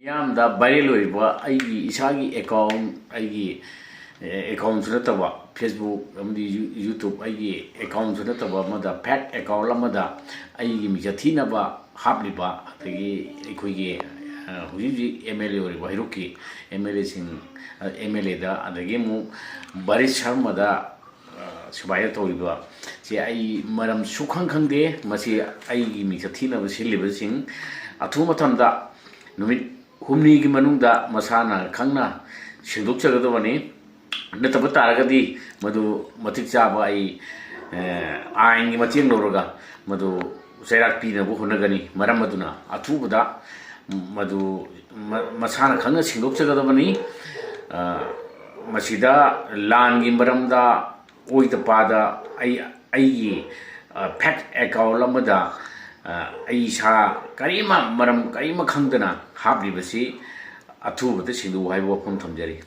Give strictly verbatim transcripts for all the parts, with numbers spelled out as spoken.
ꯃꯤꯌꯥꯝꯗ ꯚꯥꯏꯔꯦꯜ ꯑꯣꯏꯔꯤꯕ ꯑꯩꯒꯤ ꯏꯁꯥꯒꯤ ꯑꯦꯀꯥꯎꯟ, ꯑꯩꯒꯤ ꯑꯦꯀꯥꯎꯟꯁꯨ ꯅꯠꯇꯕ, ꯐꯦꯁꯕꯨꯛ ꯑꯃꯗꯤ ꯌꯨ- ꯌꯨꯇ꯭ꯌꯨꯕ, ꯑꯩꯒꯤ ꯑꯦꯀꯥꯎꯟꯁꯨ ꯅꯠꯇꯕ ꯑꯃꯗ, ꯐꯦꯛ ꯑꯦꯀꯥꯎꯟ ꯑꯃꯗ ꯑꯩꯒꯤ ꯃꯤꯡꯆꯠ ꯊꯤꯅꯕ ꯍꯥꯞꯂꯤꯕ, ꯑꯗꯒꯤ ꯑꯩꯈꯣꯏꯒꯤ ꯑ, ꯍꯧꯖꯤꯛ ꯍꯧꯖꯤꯛ ꯑꯦꯝ ꯑꯦꯜ ꯑꯦ ꯑꯣꯏꯔꯤꯕ ꯍꯩꯔꯣꯛꯀꯤ ꯑꯦꯝ ꯑꯦꯜ ꯑꯦꯁꯤꯡ, ꯑꯦꯝ ꯑꯦꯜ ꯑꯦꯗ, ꯑꯗꯒꯤ ꯑꯃꯨꯛ ꯕꯔꯤꯁ ꯁꯔꯃꯗ, ꯑ, ꯁꯨꯃꯥꯏꯅ ꯇꯧꯔꯤꯕ ꯁꯤ ꯑꯩ ꯃꯔꯝ ꯁꯨꯈꯪ ꯈꯪꯗꯦ꯫ ꯃꯁꯤ ꯑꯩꯒꯤ ꯃꯤꯡꯆꯠ ꯊꯤꯅꯕ ꯁꯤꯜꯂꯤꯕꯁꯤꯡ ꯑꯊꯨꯕ ꯃꯇꯝꯗ, ꯅꯨꯃꯤꯠ ꯍꯨꯝꯅꯤꯒꯤ ꯃꯅꯨꯡꯗ ꯃꯁꯥꯅ ꯈꯪꯅ ꯁꯦꯡꯗꯣꯛꯆꯒꯗꯕꯅꯤ꯫ ꯅꯠꯇꯕ ꯇꯥꯔꯒꯗꯤ ꯃꯗꯨ ꯃꯇꯤꯛ ꯆꯥꯕ ꯑꯩ, ꯑ, ꯑꯥꯏꯟꯒꯤ ꯃꯇꯦꯡ ꯂꯧꯔꯒ ꯃꯗꯨ ꯆꯩꯔꯥꯛ ꯄꯤꯅꯕ ꯍꯣꯠꯅꯒꯅꯤ꯫ ꯃꯔꯝ ꯑꯗꯨꯅ ꯑꯊꯨꯕꯗ ꯃꯗꯨ ꯃ- ꯃꯁꯥꯅ ꯈꯪꯅ ꯁꯦꯡꯗꯣꯛꯆꯒꯗꯕꯅꯤ꯫ ꯑ, ꯃꯁꯤꯗ ꯂꯥꯟꯒꯤ ꯃꯔꯝꯗ ꯑꯣꯏꯗ ꯄꯥꯗ ꯑꯩ, ꯑꯩꯒꯤ, ꯑ, ꯐꯦꯛ ꯑꯦꯀꯥꯎꯟ ꯑꯃꯗ, ꯑ, ꯑꯩ ꯏꯁꯥ ꯀꯔꯤꯃ, ꯃꯔꯝ ꯀꯔꯤꯃ ꯈꯪꯗꯅ ꯍꯥꯞꯂꯤꯕꯁꯤ ꯑꯊꯨꯕꯗ ꯁꯦꯡꯗꯣꯛꯎ ꯍꯥꯏꯕ ꯋꯥꯐꯝ ꯊꯝꯖꯔꯤ꯫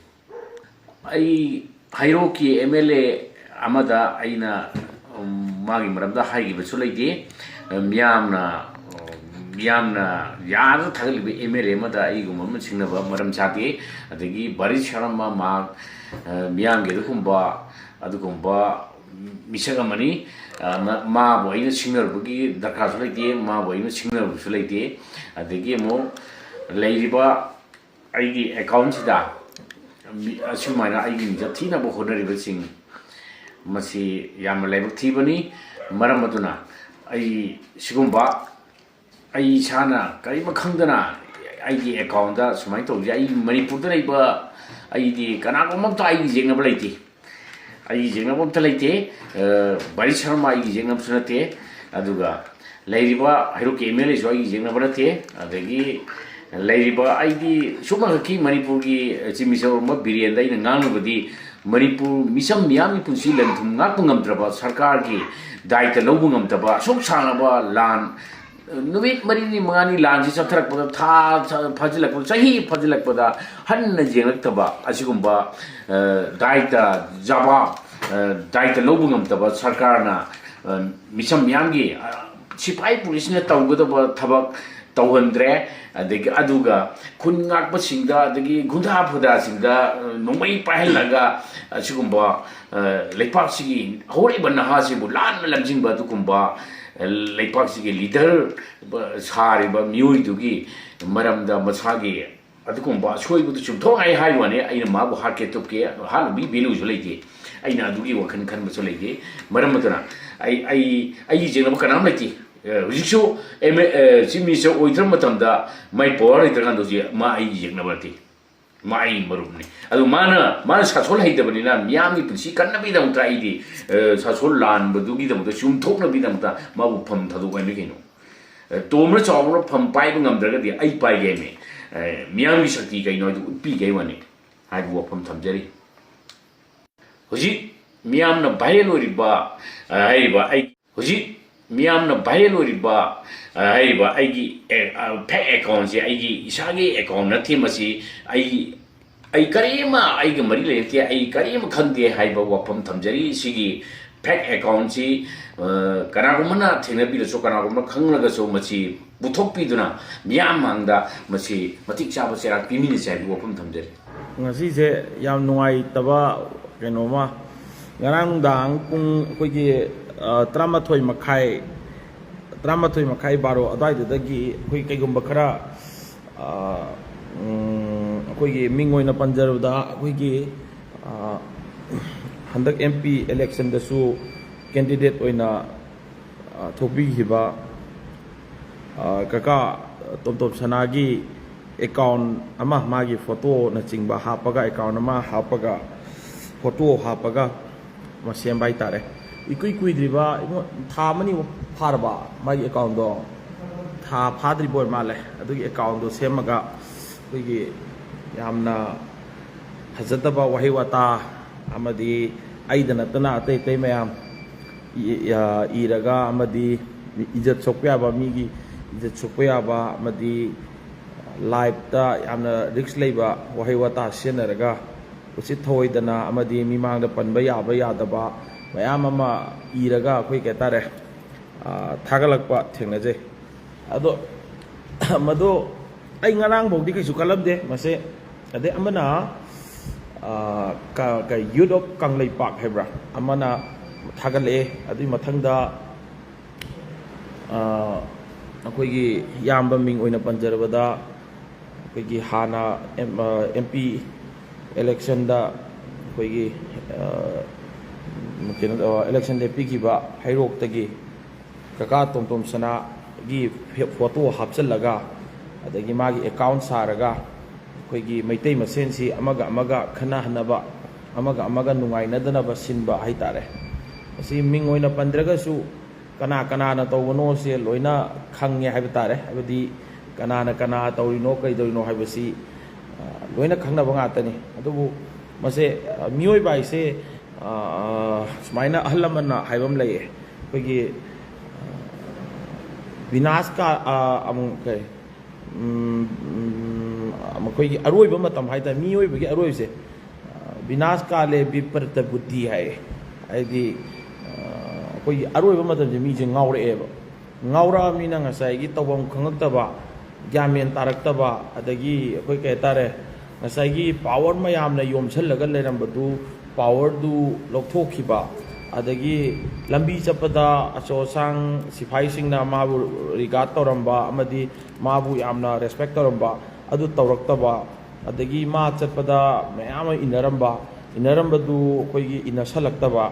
ꯑꯩ ꯍꯩꯔꯣꯛꯀꯤ ꯑꯦꯝ ꯑꯦꯜ ꯑꯦ ꯑꯃꯗ ꯑꯩꯅ, ꯎꯝ, ꯃꯥꯒꯤ ꯃꯔꯝꯗ ꯍꯥꯏꯈꯤꯕꯁꯨ ꯂꯩꯇꯦ꯫ ꯃꯤꯌꯥꯝꯅ, ꯃꯤꯌꯥꯝꯅ ꯌꯥꯝꯅ ꯊꯥꯒꯠꯂꯤꯕ ꯑꯦꯝ ꯑꯦꯜ ꯑꯦ ꯑꯃꯗ ꯑꯩꯒꯨꯝꯕ ꯑꯃ ꯁꯤꯡꯅꯕ ꯃꯔꯝ ꯆꯥꯗꯦ꯫ ꯑꯗꯒꯤ ꯕꯔꯤꯁ ꯁꯔꯃ ꯃꯍꯥꯛ, ꯑ, ꯃꯤꯌꯥꯝꯒꯤ ꯑꯗꯨꯒꯨꯝꯕ, ꯑꯗꯨꯒꯨꯝꯕ ꯃꯤꯁꯛ ꯑꯃꯅꯤ꯫ ꯑ, ꯃ- ꯃꯥꯕꯨ ꯑꯩꯅ ꯁꯤꯡꯅꯔꯨꯕꯒꯤ ꯗꯔꯀꯥꯔꯁꯨ ꯂꯩꯇꯦ, ꯃꯥꯕꯨ ꯑꯩꯅ ꯁꯤꯡꯅꯔꯨꯕꯁꯨ ꯂꯩꯇꯦ꯫ ꯑꯗꯒꯤ ꯑꯃꯨꯛ ꯂꯩꯔꯤꯕ ꯑꯩꯒꯤ ꯑꯦꯀꯥꯎꯟꯁꯤꯗ ꯃꯤ- ꯑꯁꯨꯃꯥꯏꯅ ꯑꯩꯒꯤ ꯃꯤꯡꯆꯠ ꯊꯤꯅꯕ ꯍꯣꯠꯅꯔꯤꯕꯁꯤꯡ, ꯃꯁꯤ ꯌꯥꯝꯅ ꯂꯥꯏꯕꯛ ꯊꯤꯕꯅꯤ꯫ ꯃꯔꯝ ꯑꯗꯨꯅ ꯑꯩ ꯁꯤꯒꯨꯝꯕ, ꯑꯩ ꯏꯁꯥꯅ ꯀꯔꯤꯃ ꯈꯪꯗꯅ ꯑꯩꯒꯤ ꯑꯦꯀꯥꯎꯟꯗ ꯁꯨꯃꯥꯏꯅ ꯇꯧꯕꯁꯦ, ꯑꯩ ꯃꯅꯤꯄꯨꯔꯗ ꯂꯩꯕ ꯑꯩꯗꯤ ꯀꯅꯥꯒꯨꯝꯕ ꯑꯝꯇ ꯑꯩꯒꯤ ꯌꯦꯛꯅꯕ ꯂꯩꯇꯦ꯫ ꯑꯩꯒꯤ ꯌꯦꯛꯅꯕ ꯑꯝꯇ ꯂꯩꯇꯦ꯫ ꯑ, ꯕꯔꯤꯁ ꯁꯔꯃ ꯑꯩꯒꯤ ꯌꯦꯛꯅꯕꯁꯨ ꯅꯠꯇꯦ꯫ ꯑꯗꯨꯒ ꯂꯩꯔꯤꯕ ꯍꯩꯔꯣꯛꯀꯤ ꯑꯦꯝ ꯑꯦꯜ ꯑꯦꯁꯨ ꯑꯩꯒꯤ ꯌꯦꯛꯅꯕ ꯅꯠꯇꯦ꯫ ꯑꯗꯒꯤ ꯂꯩꯔꯤꯕ ꯑꯩꯗꯤ ꯁꯨꯞꯅꯈꯛꯀꯤ ꯃꯅꯤꯄꯨꯔꯒꯤ ꯆꯤꯐ ꯃꯤꯅꯤꯁꯇꯔ ꯑꯣꯏꯔꯝꯕ ꯕꯤꯔꯦꯟꯗ ꯑꯩꯅ ꯉꯥꯡꯂꯨꯕꯗꯤ, ꯃꯅꯤꯄꯨꯔ ꯃꯤꯆꯝ ꯃꯤꯌꯥꯝꯒꯤ ꯄꯨꯟꯁꯤ ꯂꯟ ꯊꯨꯝ ꯉꯥꯛꯄ ꯉꯝꯗ꯭ꯔꯕ, ꯁꯔꯀꯥꯔꯒꯤ ꯗꯥꯏꯇ ꯂꯧꯕ ꯉꯝꯗꯕ, ꯑꯁꯨꯛ ꯁꯥꯡꯂꯕ ꯂꯥꯟ, ꯅꯨꯃꯤꯠ ꯃꯔꯤꯅꯤ ꯃꯉꯥꯅꯤ ꯂꯥꯟꯁꯤ ꯆꯠꯊꯔꯛꯄꯗ, ꯊꯥ ꯊꯥ ꯐꯥꯖꯤꯜꯂꯛꯄꯗ, ꯆꯍꯤ ꯐꯥꯖꯤꯜꯂꯛꯄꯗ ꯍꯟꯅ ꯌꯦꯡꯂꯛꯇꯕ ꯑꯁꯤꯒꯨꯝꯕ, ꯑ, ꯗꯥꯏꯇ ꯖꯕꯥꯕ, ꯑ, ꯗꯥꯏꯇ ꯂꯧꯕ ꯉꯝꯗꯕ ꯁꯔꯀꯥꯔꯅ, ꯑ, ꯃꯤꯆꯝ ꯃꯤꯌꯥꯝꯒꯤ, ꯑ, ꯁꯤꯐꯥꯏ ꯄꯨꯂꯤꯁꯅ ꯇꯧꯒꯗꯕ ꯊꯕꯛ ꯇꯧꯍꯟꯗ꯭ꯔꯦ꯫ ꯑꯗꯒꯤ ꯑꯗꯨꯒ ꯈꯨꯟ ꯉꯥꯛꯄꯁꯤꯡꯗ, ꯑꯗꯒꯤ ꯒꯨꯟꯗꯥ ꯐꯨꯗꯥꯁꯤꯡꯗ, ꯑ, ꯅꯣꯡꯃꯩ ꯄꯥꯏꯍꯜꯂꯒ ꯑꯁꯤꯒꯨꯝꯕ, ꯑ, ꯂꯩꯄꯥꯛꯁꯤꯒꯤ ꯍꯧꯔꯛꯏꯕ ꯅꯍꯥꯁꯤꯕꯨ ꯂꯥꯟꯅ ꯂꯝꯖꯤꯡꯕ ꯑꯗꯨꯒꯨꯝꯕ, ꯑ, ꯂꯩꯄꯥꯛꯁꯤꯒꯤ ꯂꯤꯗꯔ ꯁꯥꯔꯤꯕ ꯃꯤꯑꯣꯏꯗꯨꯒꯤ ꯃꯔꯝꯗ ꯃꯁꯥꯒꯤ ꯑꯗꯨꯒꯨꯝꯕ ꯑꯁꯣꯏꯕꯗꯨ ꯆꯨꯝꯊꯣꯛꯅꯉꯥꯏ ꯍꯥꯏꯕ ꯋꯥꯅꯤ꯫ ꯑꯩꯅ ꯃꯥꯕꯨ ꯍꯥꯠꯀꯦ ꯇꯨꯞꯀꯦ, ꯍꯥꯠꯂꯨꯕꯒꯤ ꯚꯦꯂꯨꯁꯨ ꯂꯩꯇꯦ꯫ ꯑꯩꯅ ꯑꯗꯨꯒꯤ ꯋꯥꯈꯜ ꯈꯟꯕꯁꯨ ꯂꯩꯇꯦ꯫ ꯃꯔꯝ ꯑꯗꯨꯅ ꯑꯩ, ꯑꯩ, ꯑꯩꯒꯤ ꯌꯦꯡꯅꯕ ꯀꯅꯥꯝ ꯂꯩꯇꯦ꯫ ꯑ, ꯍꯧꯖꯤꯛꯁꯨ ꯑꯦꯝ ꯑꯦ, ꯑ, ꯆꯤꯐ ꯃꯤꯅꯤꯁꯇꯔ ꯑꯣꯏꯗ꯭ꯔꯕ ꯃꯇꯝꯗ ꯃꯥꯏ ꯄꯋꯥꯔ ꯂꯩꯇ꯭ꯔꯀꯥꯟꯗ ꯍꯧꯖꯤꯛ ꯃꯥ ꯑꯩꯒꯤ ꯌꯦꯡꯅꯕ ꯅꯠꯇꯦ꯫ ꯃꯥ ꯑꯩꯒꯤ ꯃꯔꯨꯞꯅꯤ꯫ ꯑꯗꯨ ꯃꯥꯅ, ꯃꯥꯅ ꯁꯥꯁꯣꯜ ꯍꯩꯇꯕꯅꯤꯅ ꯃꯤꯌꯥꯝꯒꯤ ꯄꯨꯟꯁꯤ ꯀꯟꯅꯕꯒꯤꯗꯃꯛꯇ ꯑꯩꯗꯤ, ꯑ, ꯁꯥꯁꯣꯜ ꯂꯥꯟꯕꯗꯨꯒꯤꯗꯃꯛꯇ, ꯆꯨꯝꯊꯣꯛꯅꯕꯒꯤꯗꯃꯛꯇ ꯃꯥꯕꯨ ꯐꯝ ꯊꯥꯗꯣꯛ ꯍꯥꯏꯕꯅꯤ ꯀꯩꯅꯣ꯫ ꯑ, ꯇꯣꯝꯕꯅ ꯆꯥꯎꯕꯅ ꯐꯝ ꯄꯥꯏꯕ ꯉꯝꯗ꯭ꯔꯒꯗꯤ ꯑꯩ ꯄꯥꯏꯒꯦ ꯍꯥꯏꯕꯅꯤ꯫ ꯑ, ꯃꯤꯌꯥꯝꯒꯤ ꯁꯛꯇꯤ ꯀꯩꯅꯣ ꯍꯥꯏꯗꯨ ꯎꯠꯄꯤꯒꯦ ꯍꯥꯏꯕ ꯋꯥꯅꯤ꯫ ꯍꯥꯏꯕ ꯋꯥꯐꯝ ꯊꯝꯖꯔꯤ꯫ ꯍꯧꯖꯤꯛ ꯃꯤꯌꯥꯝꯅ ꯚꯥꯏꯔꯦꯜ ꯑꯣꯏꯔꯤꯕ, ꯑ, ꯍꯥꯏꯔꯤꯕ ꯑꯩ, ꯍꯧꯖꯤꯛ ꯃꯤꯌꯥꯝꯅ ꯚꯥꯏꯔꯦꯜ ꯑꯣꯏꯔꯤꯕ, ꯑ, ꯍꯥꯏꯔꯤꯕ ꯑꯩꯒꯤ ꯑꯦ-, ꯑ, ꯐꯦꯛ ꯑꯦꯀꯥꯎꯟꯁꯦ ꯑꯩꯒꯤ ꯏꯁꯥꯒꯤ ꯑꯦꯀꯥꯎꯟ ꯅꯠꯇꯦ꯫ ꯃꯁꯤ ꯑꯩ, ꯑꯩ ꯀꯔꯤꯃ ꯑꯩꯒ ꯃꯔꯤ ꯂꯩꯅꯗꯦ, ꯑꯩ ꯀꯔꯤꯃ ꯈꯪꯗꯦ ꯍꯥꯏꯕ ꯋꯥꯐꯝ ꯊꯝꯖꯔꯤ꯫ ꯁꯤꯒꯤ ꯐꯦꯛ ꯑꯦꯀꯥꯎꯟꯁꯤ, ꯑ, ꯀꯅꯥꯒꯨꯝꯕꯅ ꯊꯦꯡꯅꯕꯤꯔꯁꯨ, ꯀꯅꯥꯒꯨꯝꯕꯅ ꯈꯪꯂꯒꯁꯨ ꯃꯁꯤ ꯄꯨꯊꯣꯛꯄꯤꯗꯨꯅ ꯃꯤꯌꯥꯝ ꯃꯥꯡꯗ ꯃꯁꯤ ꯃꯇꯤꯛ ꯆꯥꯕ ꯆꯩꯔꯥꯛ ꯄꯤꯃꯤꯟꯅꯁꯤ ꯍꯥꯏꯕ ꯋꯥꯐꯝ ꯊꯝꯖꯔꯤ꯫ ꯉꯁꯤꯁꯦ ꯌꯥꯝ ꯅꯨꯡꯉꯥꯏꯇꯕ ꯀꯩꯅꯣꯃ, ꯉꯔꯥꯡ ꯅꯨꯡꯗꯥꯡ ꯄꯨꯡ ꯑꯩꯈꯣꯏꯒꯤ, ꯑ, ꯇꯔꯥꯃꯥꯊꯣꯏ ꯃꯈꯥꯏ, ꯇꯔꯥꯃꯥꯊꯣꯏ ꯃꯈꯥꯏ, ꯕꯥꯔꯣ ꯑꯗꯨꯋꯥꯏꯗꯨꯗꯒꯤ ꯑꯩꯈꯣꯏ ꯀꯩꯒꯨꯝꯕ ꯈꯔ, ꯑ, ꯎꯝ, ꯑꯩꯈꯣꯏꯒꯤ ꯃꯤꯡ ꯑꯣꯏꯅ ꯄꯟꯖꯔꯕꯗ ꯑꯩꯈꯣꯏꯒꯤ, ꯑ, ꯍꯟꯗꯛ ꯑꯦꯝ ꯄꯤ ꯏꯂꯦꯛꯁꯟꯗꯁꯨ ꯀꯦꯟꯗꯤꯗꯦꯠ ꯑꯣꯏꯅ, ꯑ, ꯊꯣꯛꯄꯤꯈꯤꯕ, ꯑ, ꯀꯀꯥ ꯇꯣꯝꯇꯣꯝ ꯁꯅꯥꯒꯤ ꯑꯦꯀꯥꯎꯟ ꯑꯃ, ꯃꯥꯒꯤ ꯐꯣꯇꯣꯅꯆꯤꯡꯕ ꯍꯥꯞꯄꯒ, ꯑꯦꯀꯥꯎꯟ ꯑꯃ ꯍꯥꯞꯄꯒ, ꯐꯣꯇꯣ ꯍꯥꯞꯄꯒ ꯑꯃ ꯁꯦꯝꯕ ꯍꯥꯏꯇꯥꯔꯦ꯫ ꯏꯀꯨꯏ ꯀꯨꯏꯗ꯭ꯔꯤꯕ, ꯏꯕꯨꯡꯉꯣ, ꯊꯥ ꯑꯃꯅꯤꯃꯨꯛ ꯐꯥꯔꯕ ꯃꯥꯒꯤ ꯑꯦꯀꯥꯎꯟꯗꯣ? ꯊꯥ ꯐꯥꯗ꯭ꯔꯤꯕ ꯑꯣꯏ ꯃꯥꯜꯂꯦ꯫ ꯑꯗꯨꯒꯤ ꯑꯦꯀꯥꯎꯟꯗꯣ ꯁꯦꯝꯃꯒ ꯑꯩꯈꯣꯏꯒꯤ ꯌꯥꯝꯅ ꯐꯖꯗꯕ ꯋꯥꯍꯩ ꯋꯥꯇꯥ ꯑꯃꯗꯤ ꯑꯩꯗ ꯅꯠꯇꯅ ꯑꯇꯩ ꯑꯇꯩ ꯃꯌꯥꯝ ꯏ-, ꯑ, ꯏꯔꯒ ꯑꯃꯗꯤ ꯏꯖꯠ ꯁꯣꯛꯄ ꯌꯥꯕ, ꯃꯤꯒꯤ ꯏꯖꯠ ꯁꯣꯛꯄ ꯌꯥꯕ ꯑꯃꯗꯤ ꯂꯥꯏꯐꯇ ꯌꯥꯝꯅ ꯔꯤꯛꯁ ꯂꯩꯕ ꯋꯥꯍꯩ ꯋꯥꯇꯥ ꯁꯤꯖꯤꯟꯅꯔꯒ ꯎꯆꯤꯠ ꯊꯑꯣꯏꯗꯅ ꯑꯃꯗꯤ ꯃꯤꯃꯥꯡꯗ ꯄꯟꯕ ꯌꯥꯕ ꯌꯥꯗꯕ ꯃꯌꯥꯝ ꯑꯃ ꯏꯔꯒ ꯑꯩꯈꯣꯏ ꯀꯩ ꯍꯥꯏꯇꯥꯔꯦ, ꯑ, ꯊꯥꯒꯠꯂꯛꯄ ꯊꯦꯡꯅꯖꯩ꯫ ꯑꯗꯣ ꯃꯗꯣ ꯑꯩ ꯉꯔꯥꯡꯐꯥꯎꯗꯤ ꯀꯩꯁꯨ ꯈꯜꯂꯝꯗꯦ ꯃꯁꯦ꯫ ꯑꯗꯩ ꯑꯃꯅ, ꯑ, ꯀ-, ꯀ-, Youth of ꯀꯪꯂꯩꯄꯥꯛ ꯍꯥꯏꯕ꯭ꯔꯥ, ꯑꯃꯅ ꯊꯥꯒꯠꯂꯛꯑꯦ꯫ ꯑꯗꯨꯒꯤ ꯃꯊꯪꯗ, ꯑ, ꯑꯩꯈꯣꯏꯒꯤ ꯏꯌꯥꯝꯕ ꯃꯤꯡ ꯑꯣꯏꯅ ꯄꯟꯖꯔꯕꯗ, ꯑꯩꯈꯣꯏꯒꯤ ꯍꯥꯟꯅ ꯑꯦꯝ-, ꯑ, M P election ꯗ ꯑꯩꯈꯣꯏꯒꯤ, ꯑ, ꯀꯩꯅꯣ, ꯑ, election ꯂꯦꯞꯄꯤꯈꯤꯕ ꯍꯩꯔꯣꯛꯇꯒꯤ ꯀꯀꯥ ꯇꯣꯝꯇꯣꯝ ꯁꯅꯥꯒꯤ ꯐꯦ-, photo ꯍꯥꯞꯆꯤꯜꯂꯒ, ꯑꯗꯒꯤ ꯃꯥꯒꯤ account ꯁꯥꯔꯒ, ꯑꯩꯈꯣꯏꯒꯤ ꯃꯩꯇꯩ ꯃꯁꯦꯟꯁꯤ ꯑꯃꯒ ꯑꯃꯒ ꯈꯠꯅꯍꯟꯅꯕ, ꯑꯃꯒ ꯑꯃꯒ ꯅꯨꯡꯉꯥꯏꯅꯗꯅꯕ ꯁꯤꯟꯕ ꯍꯥꯏꯇꯥꯔꯦ꯫ ꯃꯁꯤ ꯃꯤꯡ ꯑꯣꯏꯅ ꯄꯟꯗ꯭ꯔꯒꯁꯨ, ꯀꯅꯥ ꯀꯅꯥꯅ ꯇꯧꯕꯅꯣꯁꯦ ꯂꯣꯏꯅ ꯈꯪꯉꯦ ꯍꯥꯏꯕ ꯇꯥꯔꯦ꯫ ꯍꯥꯏꯕꯗꯤ ꯀꯅꯥꯅ ꯀꯅꯥ ꯇꯧꯔꯤꯅꯣ, ꯀꯩꯗꯧꯔꯤꯅꯣ ꯍꯥꯏꯕꯁꯤ, ꯑ, ꯂꯣꯏꯅ ꯈꯪꯅꯕ ꯉꯥꯛꯇꯅꯤ꯫ ꯑꯗꯨꯕꯨ ꯃꯁꯦ, ꯑ, ꯃꯤꯑꯣꯏꯕ ꯍꯥꯏꯁꯦ, ꯑ, ꯁꯨꯃꯥꯏꯅ ꯑꯍꯜ ꯂꯃꯟꯅ ꯍꯥꯏꯕ ꯑꯃ ꯂꯩꯌꯦ, ꯑꯩꯈꯣꯏꯒꯤ, ꯑ, ꯕꯤꯅꯥꯁ ꯀꯥ-, ꯑ, ꯑꯃꯨꯛ ꯀꯩ, ꯎꯝ, ꯎꯝ, ꯃꯈꯣꯏꯒꯤ ꯑꯔꯣꯏꯕ ꯃꯇꯝ ꯍꯥꯏꯇꯥꯔꯦ, ꯃꯤꯑꯣꯏꯕꯒꯤ ꯑꯔꯣꯏꯕꯁꯦ, ꯑ, "ꯕꯤꯅꯥꯁ ꯀꯥꯂꯦ ꯕꯤꯄꯔꯤꯇ ꯕꯨꯗꯤ" ꯍꯥꯏꯌꯦ꯫ ꯍꯥꯏꯗꯤ, ꯑ, ꯑꯩꯈꯣꯏꯒꯤ ꯑꯔꯣꯏꯕ ꯃꯇꯝꯁꯦ ꯃꯤꯁꯦ ꯉꯥꯎꯔꯛꯑꯦꯕ꯫ ꯉꯥꯎꯔꯛꯑꯕꯅꯤꯅ ꯉꯁꯥꯏꯒꯤ ꯇꯧꯐꯝ ꯈꯪꯉꯛꯇꯕ, ꯒ꯭ꯌꯥꯟ ꯃꯦꯟ ꯇꯥꯔꯛꯇꯕ, ꯑꯗꯒꯤ ꯑꯩꯈꯣꯏ ꯀꯩ ꯍꯥꯏꯇꯥꯔꯦ, ꯉꯁꯥꯏꯒꯤ power ꯃꯌꯥꯝꯅ ꯌꯣꯝꯁꯤꯜꯂꯒ ꯂꯩꯔꯝꯕꯗꯨ, power ꯗꯨ ꯂꯧꯊꯣꯛꯈꯤꯕ, ꯑꯗꯒꯤ ꯂꯝꯕꯤ ꯆꯠꯄꯗ ꯑꯆꯧ ꯑꯁꯥꯡ ꯁꯤꯐꯥꯏꯁꯤꯡꯅ ꯃꯥꯕꯨ regard ꯇꯧꯔꯝꯕ ꯑꯃꯗꯤ ꯃꯥꯕꯨ ꯌꯥꯝꯅ respect ꯇꯧꯔꯝꯕ ꯑꯗꯨ ꯇꯧꯔꯛꯇꯕ, ꯑꯗꯒꯤ ꯃꯥ ꯆꯠꯄꯗ ꯃꯌꯥꯝ ꯑꯃ ꯏꯟꯅꯔꯝꯕ, ꯏꯟꯅꯔꯝꯕꯗꯨ ꯑꯩꯈꯣꯏꯒꯤ ꯏꯟꯅꯁꯜꯂꯛꯇꯕ,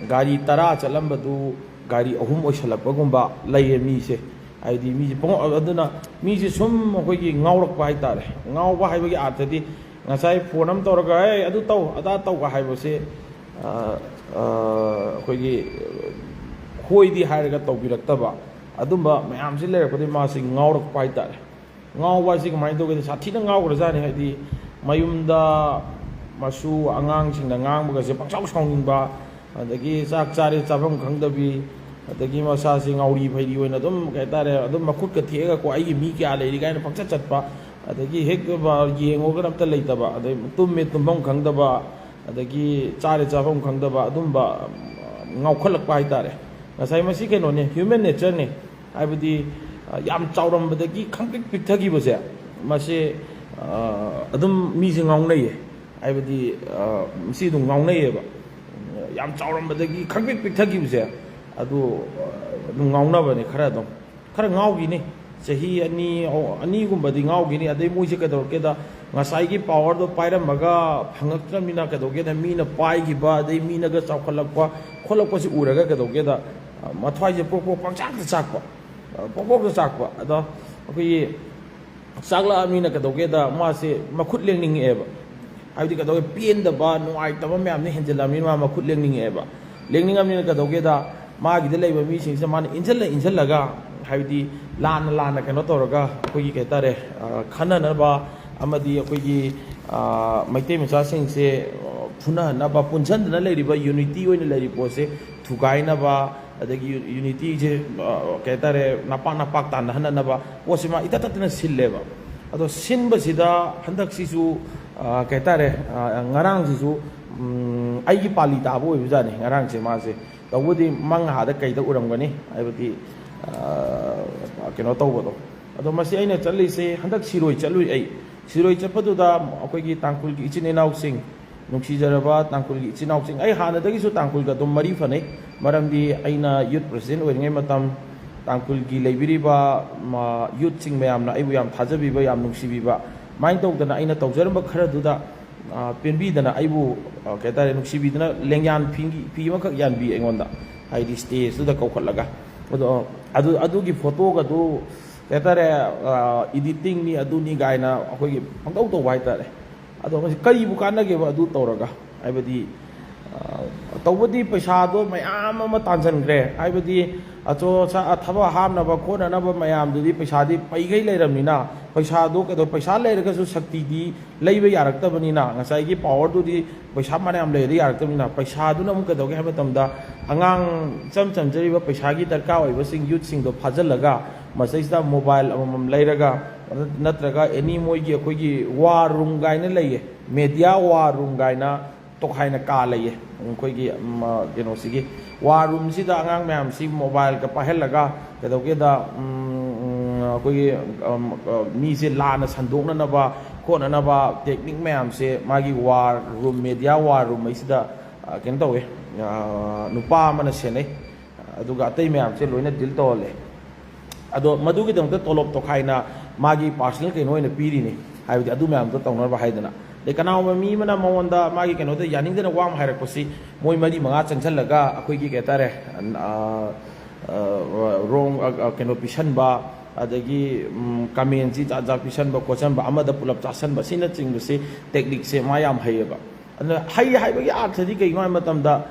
ꯒꯥꯔꯤ ꯇꯔꯥ ꯆꯠꯂꯝꯕꯗꯨ ꯒꯥꯔꯤ ꯑꯍꯨꯝ ꯑꯣꯏꯁꯜꯂꯛꯄꯒꯨꯝꯕ ꯂꯩꯌꯦ ꯃꯤꯁꯦ꯫ ꯍꯥꯏꯗꯤ ꯃꯤꯁꯦ ꯄꯨꯡ-, ꯑꯗꯨꯅ ꯃꯤꯁꯦ ꯁꯨꯝ ꯑꯩꯈꯣꯏꯒꯤ ꯉꯥꯎꯔꯛꯄ ꯍꯥꯏꯇꯥꯔꯦ꯫ ꯉꯥꯎꯕ ꯍꯥꯏꯕꯒꯤ ꯑꯥꯔꯊꯗꯤ ꯉꯁꯥꯏ phone ꯑꯃ ꯇꯧꯔꯒ, "ꯑꯦ, ꯑꯗꯨ ꯇꯧ, ꯑꯗꯥ ꯇꯧ" ꯍꯥꯏꯕꯁꯦ, ꯑ, ꯑ, ꯑꯩꯈꯣꯏꯒꯤ ꯍꯣꯏꯗꯤ ꯍꯥꯏꯔꯒ ꯇꯧꯕꯤꯔꯛꯇꯕ, ꯑꯗꯨꯝꯕ ꯃꯌꯥꯝꯁꯤ ꯂꯩꯔꯛꯄꯗꯒꯤ ꯃꯥꯁꯤ ꯉꯥꯎꯔꯛꯄ ꯍꯥꯏꯇꯥꯔꯦ꯫ ꯉꯥꯎꯕ ꯍꯥꯏꯁꯤ ꯀꯃꯥꯏꯅ ꯇꯧꯒꯦꯗ, ꯁꯥꯊꯤꯅ ꯉꯥꯎꯈ꯭ꯔꯖꯥꯠꯅꯤ꯫ ꯍꯥꯏꯗꯤ ꯃꯌꯨꯝꯗ ꯃꯁꯨ ꯑꯉꯥꯡꯁꯤꯡꯅ ꯉꯥꯡꯕꯒꯁꯦ ꯄꯪꯁꯥꯎ ꯁꯥꯎꯅꯤꯡꯕ, ꯑꯗꯒꯤ ꯆꯥꯛ ꯆꯥꯔꯦ ꯆꯥꯐꯝ ꯈꯪꯗꯕꯤ, ꯑꯗꯒꯤ ꯃꯁꯥꯁꯤ ꯉꯥꯎꯔꯤ ꯐꯩꯔꯤ ꯑꯣꯏꯅ ꯑꯗꯨꯝ, ꯀꯩ ꯍꯥꯏꯇꯥꯔꯦ, ꯑꯗꯨꯝ ꯃꯈꯨꯠꯀ ꯊꯦꯛꯑꯒꯀꯣ, "ꯑꯩꯒꯤ ꯃꯤ ꯀꯌꯥ ꯂꯩꯔꯤ?" ꯀꯥꯏꯅ ꯄꯪꯆꯠ ꯆꯠꯄ, ꯑꯗꯒꯤ ꯍꯦꯛ ꯌꯦꯡꯉꯨꯔꯒꯅ ꯑꯝꯇ ꯂꯩꯇꯕ, ꯑꯗꯩ ꯇꯨꯝꯃꯦ ꯇꯨꯝꯐꯝ ꯈꯪꯗꯕ, ꯑꯗꯒꯤ ꯆꯥꯔꯦ ꯆꯥꯐꯝ ꯈꯪꯗꯕ, ꯑꯗꯨꯝꯕ ꯉꯥꯎꯈꯠꯂꯛꯄ ꯍꯥꯏꯇꯥꯔꯦ꯫ ꯉꯁꯥꯏ ꯃꯁꯤ ꯀꯩꯅꯣꯅꯦ, human nature ꯅꯦ꯫ ꯍꯥꯏꯕꯗꯤ ꯌꯥꯝ ꯆꯥꯎꯔꯝꯕꯗꯒꯤ ꯈꯪꯄꯤꯛ ꯄꯤꯛꯊꯈꯤꯕꯁꯦ, ꯃꯁꯤ ꯑꯗꯨꯝ ꯃꯤꯁꯦ ꯉꯥꯎꯅꯩꯌꯦ꯫ ꯍꯥꯏꯕꯗꯤ ꯃꯁꯤ ꯑꯗꯨꯝ ꯉꯥꯎꯅꯩꯌꯦꯕ꯫ ꯌꯥꯝ ꯆꯥꯎꯔꯝꯕꯗꯒꯤ ꯈꯪꯄꯤꯛ ꯄꯤꯛꯊꯈꯤꯕꯁꯦ, ꯑꯗꯨ ꯑꯗꯨꯝ ꯉꯥꯎꯅꯕꯅꯦ꯫ ꯈꯔ ꯑꯗꯨꯝ ꯈꯔ ꯉꯥꯎꯈꯤꯅꯤ꯫ ꯆꯍꯤ ꯑꯅꯤ, ꯑꯅꯤꯒꯨꯝꯕꯗꯤ ꯉꯥꯎꯈꯤꯅꯤ꯫ ꯑꯗꯩ ꯃꯣꯏꯁꯦ ꯀꯩꯗꯧꯔꯛꯀꯦꯗ, ꯉꯁꯥꯏꯒꯤ ꯄꯥꯋꯔꯗꯣ ꯄꯥꯏꯔꯝꯃꯒ ꯐꯪꯉꯛꯇ꯭ꯔꯕꯅꯤꯅ ꯀꯩꯗꯧꯒꯦꯗ, ꯃꯤꯅ ꯄꯥꯏꯈꯤꯕ, ꯑꯗꯩ ꯃꯤꯅꯒ ꯆꯥꯎꯈꯠꯂꯛꯄ ꯈꯣꯠꯂꯛꯄꯁꯦ ꯎꯔꯒ ꯀꯩꯗꯧꯒꯦꯗ, ꯃꯊ꯭ꯋꯥꯏꯁꯦ ꯄ꯭ꯔꯣꯛ ꯄ꯭ꯔꯣꯛ ꯄꯪꯆꯥꯛꯇ ꯆꯥꯛꯄ, ꯄ꯭ꯔꯣꯛ ꯄ꯭ꯔꯣꯛꯇ ꯆꯥꯛꯄ꯫ ꯑꯗꯣ ꯑꯩꯈꯣꯏꯒꯤ ꯆꯥꯛꯂꯛꯑꯕꯅꯤꯅ ꯀꯩꯗꯧꯒꯦꯗ, ꯃꯥꯁꯦ ꯃꯈꯨꯠ ꯂꯦꯡꯅꯤꯡꯉꯛꯑꯦꯕ꯫ ꯍꯥꯏꯕꯗꯤ ꯀꯩꯗꯧꯒꯦ, ꯄꯦꯟꯗꯕ, ꯅꯨꯡꯉꯥꯏꯇꯕ ꯃꯌꯥꯝꯅ ꯍꯦꯟꯖꯜꯂꯛꯑꯕꯅꯤꯅ ꯃꯥ ꯃꯈꯨꯠ ꯂꯦꯡꯅꯤꯡꯉꯛꯑꯦꯕ꯫ ꯂꯦꯡꯅꯤꯡꯉꯕꯅꯤꯅ ꯀꯩꯗꯧꯒꯦꯗ, ꯃꯥꯒꯤꯗ ꯂꯩꯕ ꯃꯤꯁꯤꯡꯁꯦ ꯃꯥꯅ ꯏꯟꯁꯤꯜꯂ ꯏꯟꯁꯤꯜꯂꯒ, ꯍꯥꯏꯕꯗꯤ ꯂꯥꯟꯅ ꯂꯥꯟꯅ ꯀꯩꯅꯣ ꯇꯧꯔꯒ, ꯑꯩꯈꯣꯏꯒꯤ ꯀꯩ ꯍꯥꯏꯇꯥꯔꯦ, ꯑ, ꯈꯟꯅꯅꯕ ꯑꯃꯗꯤ ꯑꯩꯈꯣꯏꯒꯤ, ꯑ, ꯃꯩꯇꯩ ꯃꯆꯥꯁꯤꯡꯁꯦ, ꯑ, ꯐꯨꯅꯍꯟꯅꯕ, ꯄꯨꯟꯁꯤꯟꯗꯅ ꯂꯩꯔꯤꯕ ꯌꯨꯅꯤꯇꯤ ꯑꯣꯏꯅ ꯂꯩꯔꯤꯕ ꯄꯣꯠꯁꯦ ꯊꯨꯒꯥꯏꯅꯕ, ꯑꯗꯒꯤ ꯌꯨ-, ꯌꯨꯅꯤꯇꯤꯁꯦ, ꯑ, ꯀꯩ ꯍꯥꯏꯇꯥꯔꯦ, ꯅꯄꯥꯛ ꯅꯄꯥꯛ ꯇꯥꯟꯅꯍꯟꯅꯅꯕ ꯄꯣꯠꯁꯦ ꯃꯥ ꯏꯇꯠ ꯇꯠꯇꯅ ꯁꯤꯜꯂꯦꯕ꯫ ꯑꯗꯣ ꯁꯤꯟꯕꯁꯤꯗ ꯍꯟꯗꯛꯁꯤꯁꯨ, ꯑ, ꯀꯩ ꯍꯥꯏꯇꯥꯔꯦ, ꯑ, ꯉꯔꯥꯡꯁꯤꯁꯨ, ꯎꯝ, ꯑꯩꯒꯤ ꯄꯥꯂꯤ ꯇꯥꯕ ꯑꯣꯏꯕꯖꯥꯠꯅꯤ ꯉꯔꯥꯡꯁꯦ ꯃꯥꯁꯦ꯫ ꯇꯧꯕꯗꯤ ꯃꯪ ꯍꯥꯗ ꯀꯩꯗ ꯎꯔꯝꯒꯅꯤ, ꯍꯥꯏꯕꯗꯤ, ꯑ, ꯀꯩꯅꯣ ꯇꯧꯕꯗꯣ꯫ ꯑꯗꯣ ꯃꯁꯤ ꯑꯩꯅ ꯆꯠꯂꯤꯁꯦ, ꯍꯟꯗꯛ ꯁꯤꯔꯣꯏ ꯆꯠꯂꯨꯏ ꯑꯩ꯫ ꯁꯤꯔꯣꯏ ꯆꯠꯄꯗꯨꯗ ꯑꯩꯈꯣꯏꯒꯤ ꯇꯥꯡꯈꯨꯜꯒꯤ ꯏꯆꯤꯟ ꯏꯅꯥꯎꯁꯤꯡ, ꯅꯨꯡꯁꯤꯖꯔꯕ ꯇꯥꯡꯈꯨꯜꯒꯤ ꯏꯆꯤꯟ ꯏꯅꯥꯎꯁꯤꯡ, ꯑꯩ ꯍꯥꯟꯅꯗꯒꯤꯁꯨ ꯇꯥꯡꯈꯨꯜꯒ ꯑꯗꯨꯝ ꯃꯔꯤ ꯐꯅꯩ꯫ ꯃꯔꯝꯗꯤ ꯑꯩꯅ ꯌꯨꯠ ꯄ꯭ꯔꯁꯤꯗꯦꯟ ꯑꯣꯏꯔꯤꯉꯩ ꯃꯇꯝ ꯇꯥꯡꯈꯨꯜꯒꯤ ꯂꯩꯕꯤꯔꯤꯕ, ꯃ-, ꯌꯨꯠꯁꯤꯡ ꯃꯌꯥꯝꯅ ꯑꯩꯕꯨ ꯌꯥꯝ ꯊꯥꯖꯕꯤꯕ, ꯌꯥꯝ ꯅꯨꯡꯁꯤꯕꯤꯕ, ꯑꯗꯨꯃꯥꯏꯅ ꯇꯧꯗꯅ ꯑꯩꯅ ꯇꯧꯖꯔꯝꯕ ꯈꯔꯗꯨꯗ, ꯑ, ꯄꯦꯟꯕꯤꯗꯅ ꯑꯩꯕꯨ, ꯑ, ꯀꯩ ꯍꯥꯏꯇꯥꯔꯦ, ꯅꯨꯡꯁꯤꯕꯤꯗꯅ ꯂꯦꯡꯌꯥꯟ ꯐꯤ, ꯐꯤ ꯑꯃꯈꯛ ꯌꯥꯟꯕꯤ ꯑꯩꯉꯣꯟꯗ, ꯍꯥꯏꯗꯤ ꯁ꯭ꯇꯦꯖꯇꯨꯗ ꯀꯧꯈꯠꯂꯒ꯫ ꯑꯗꯣ ꯑꯗꯨ, ꯑꯗꯨꯒꯤ ꯐꯣꯇꯣꯒꯗꯨ, ꯀꯩ ꯍꯥꯏꯇꯥꯔꯦ, ꯑ, ꯏꯗꯤꯇꯤꯡꯅꯤ, ꯑꯗꯨꯅꯤ ꯀꯥꯏꯅ ꯑꯩꯈꯣꯏꯒꯤ ꯄꯪꯇꯧ ꯇꯧꯕ ꯍꯥꯏꯇꯥꯔꯦ꯫ ꯑꯗꯣ ꯃꯁꯤ ꯀꯔꯤꯕꯨ ꯀꯥꯟꯅꯒꯦꯕ ꯑꯗꯨ ꯇꯧꯔꯒ? ꯍꯥꯏꯕꯗꯤ, ꯑ, ꯇꯧꯕꯗꯤ ꯄꯩꯁꯥꯗꯣ ꯃꯌꯥꯝ ꯑꯃ ꯇꯥꯟꯁꯤꯟꯈ꯭ꯔꯦ꯫ ꯍꯥꯏꯕꯗꯤ ꯑꯆꯧ ꯑꯁꯥ-, ꯊꯕꯛ ꯍꯥꯞꯅꯕ ꯈꯣꯠꯅꯅꯕ ꯃꯌꯥꯝꯗꯨꯗꯤ ꯄꯩꯁꯥꯗꯤ ꯄꯩꯈꯩ ꯂꯩꯔꯕꯅꯤꯅ, ꯄꯩꯁꯥꯗꯣ ꯀꯩꯗꯧ-, ꯄꯩꯁꯥ ꯂꯩꯔꯒꯁꯨ ꯁꯛꯇꯤꯗꯤ ꯂꯩꯕ ꯌꯥꯔꯛꯇꯕꯅꯤꯅ, ꯉꯁꯥꯏꯒꯤ ꯄꯥꯋꯔꯗꯨꯗꯤ ꯄꯩꯁꯥ ꯐꯅꯌꯥꯝ ꯂꯩꯔꯗꯤ ꯌꯥꯔꯛꯇꯕꯅꯤꯅ, ꯄꯩꯁꯥꯗꯨꯅ ꯑꯃꯨꯛ ꯀꯩꯗꯧꯒꯦ ꯍꯥꯏꯕ ꯃꯇꯝꯗ, ꯑꯉꯥꯡ ꯏꯆꯝ ꯆꯝꯖꯔꯤꯕ ꯄꯩꯁꯥꯒꯤ ꯗꯔꯀꯥꯔ ꯑꯣꯏꯕꯁꯤꯡ, ꯌꯨꯠꯁꯤꯡꯗꯣ ꯐꯥꯖꯤꯜꯂꯒ ꯃꯁꯩꯁꯤꯗ ꯃꯣꯕꯥꯏꯜ ꯑꯃꯃꯝ ꯂꯩꯔꯒ, ꯅꯠꯇ꯭ꯔꯒ ꯑꯦꯅꯤ ꯃꯣꯏꯒꯤ ꯑꯩꯈꯣꯏꯒꯤ ꯋꯥꯔ ꯔꯨꯝ ꯀꯥꯏꯅ ꯂꯩꯌꯦ, ꯃꯦꯗꯤꯌꯥ ꯋꯥꯔ ꯔꯨꯝ ꯀꯥꯏꯅ ꯇꯣꯈꯥꯏꯅ ꯀꯥ ꯂꯩꯌꯦ꯫ ꯑꯩꯈꯣꯏꯒꯤ, ꯎꯝ, ꯀꯩꯅꯣꯁꯤꯒꯤ ꯋꯥꯔ ꯔꯨꯝꯁꯤꯗ ꯑꯉꯥꯡ ꯃꯌꯥꯝꯁꯤ ꯃꯣꯕꯥꯏꯜꯒ ꯄꯥꯏꯍꯜꯂꯒ ꯀꯩꯗꯧꯒꯦꯗ, ꯎꯝ, ꯑꯩꯈꯣꯏꯒꯤ, ꯑꯝ, ꯑ, ꯃꯤꯁꯦ ꯂꯥꯟꯅ ꯁꯟꯗꯣꯛꯅꯅꯕ ꯈꯣꯠꯅꯅꯕ ꯇꯦꯛꯅꯤꯛ ꯃꯌꯥꯝꯁꯦ ꯃꯥꯒꯤ war room, media war room ꯍꯥꯏꯁꯤꯗ, ꯑ, ꯀꯩꯅꯣ ꯇꯧꯋꯦ, ꯑ, ꯅꯨꯄꯥ ꯑꯃꯅ ꯁꯦꯟꯅꯩ꯫ ꯑꯗꯨꯒ ꯑꯇꯩ ꯃꯌꯥꯝꯁꯦ ꯂꯣꯏꯅ ꯗꯤꯜ ꯇꯧꯍꯜꯂꯦ꯫ ꯑꯗꯣ ꯃꯗꯨꯒꯤꯗꯃꯛꯇ ꯇꯣꯂꯣꯞ ꯇꯣꯈꯥꯏꯅ ꯃꯥꯒꯤ ꯄꯥꯔꯁꯅꯦꯜ ꯀꯩꯅꯣ ꯑꯣꯏꯅ ꯄꯤꯔꯤꯅꯤ, ꯍꯥꯏꯕꯗꯤ ꯑꯗꯨ ꯃꯌꯥꯝꯗꯣ ꯇꯧꯅꯕ ꯍꯥꯏꯗꯅ꯫ ꯑꯗꯩ ꯀꯅꯥꯒꯨꯝꯕ ꯃꯤ ꯑꯃꯅ ꯃꯉꯣꯟꯗ ꯃꯥꯒꯤ ꯀꯩꯅꯣꯗ ꯌꯥꯅꯤꯡꯗꯅ ꯋꯥ ꯑꯃ ꯍꯥꯏꯔꯛꯄꯁꯤ ꯃꯣꯏ ꯃꯔꯤ ꯃꯉꯥ ꯆꯪꯁꯜꯂꯒ ꯑꯩꯈꯣꯏꯒꯤ ꯀꯩ ꯍꯥꯏꯇꯥꯔꯦ, ꯑ, ꯑ, ꯔꯣꯡ, ꯑ, ꯑ, ꯀꯩꯅꯣ ꯄꯤꯁꯟꯕ, ꯑꯗꯒꯤ, ꯎꯝ, ꯀꯃꯦꯟꯁꯤ ꯖꯥꯠ ꯖꯥꯠ ꯄꯤꯁꯟꯕ ꯈꯣꯠꯆꯟꯕ, ꯑꯃꯗ ꯄꯨꯂꯞ ꯆꯥꯁꯟꯕ, ꯁꯤꯅꯆꯤꯡꯕꯁꯦ ꯇꯦꯛꯅꯤꯛꯁꯦ ꯃꯥ ꯌꯥꯝ ꯍꯩꯌꯦꯕ꯫ ꯑꯗꯨꯅ ꯍꯩ ꯍꯥꯏꯕꯒꯤ ꯑꯥꯔꯊꯗꯤ ꯀꯩꯒꯤꯅꯣ ꯍꯥꯏꯕ ꯃꯇꯝꯗ,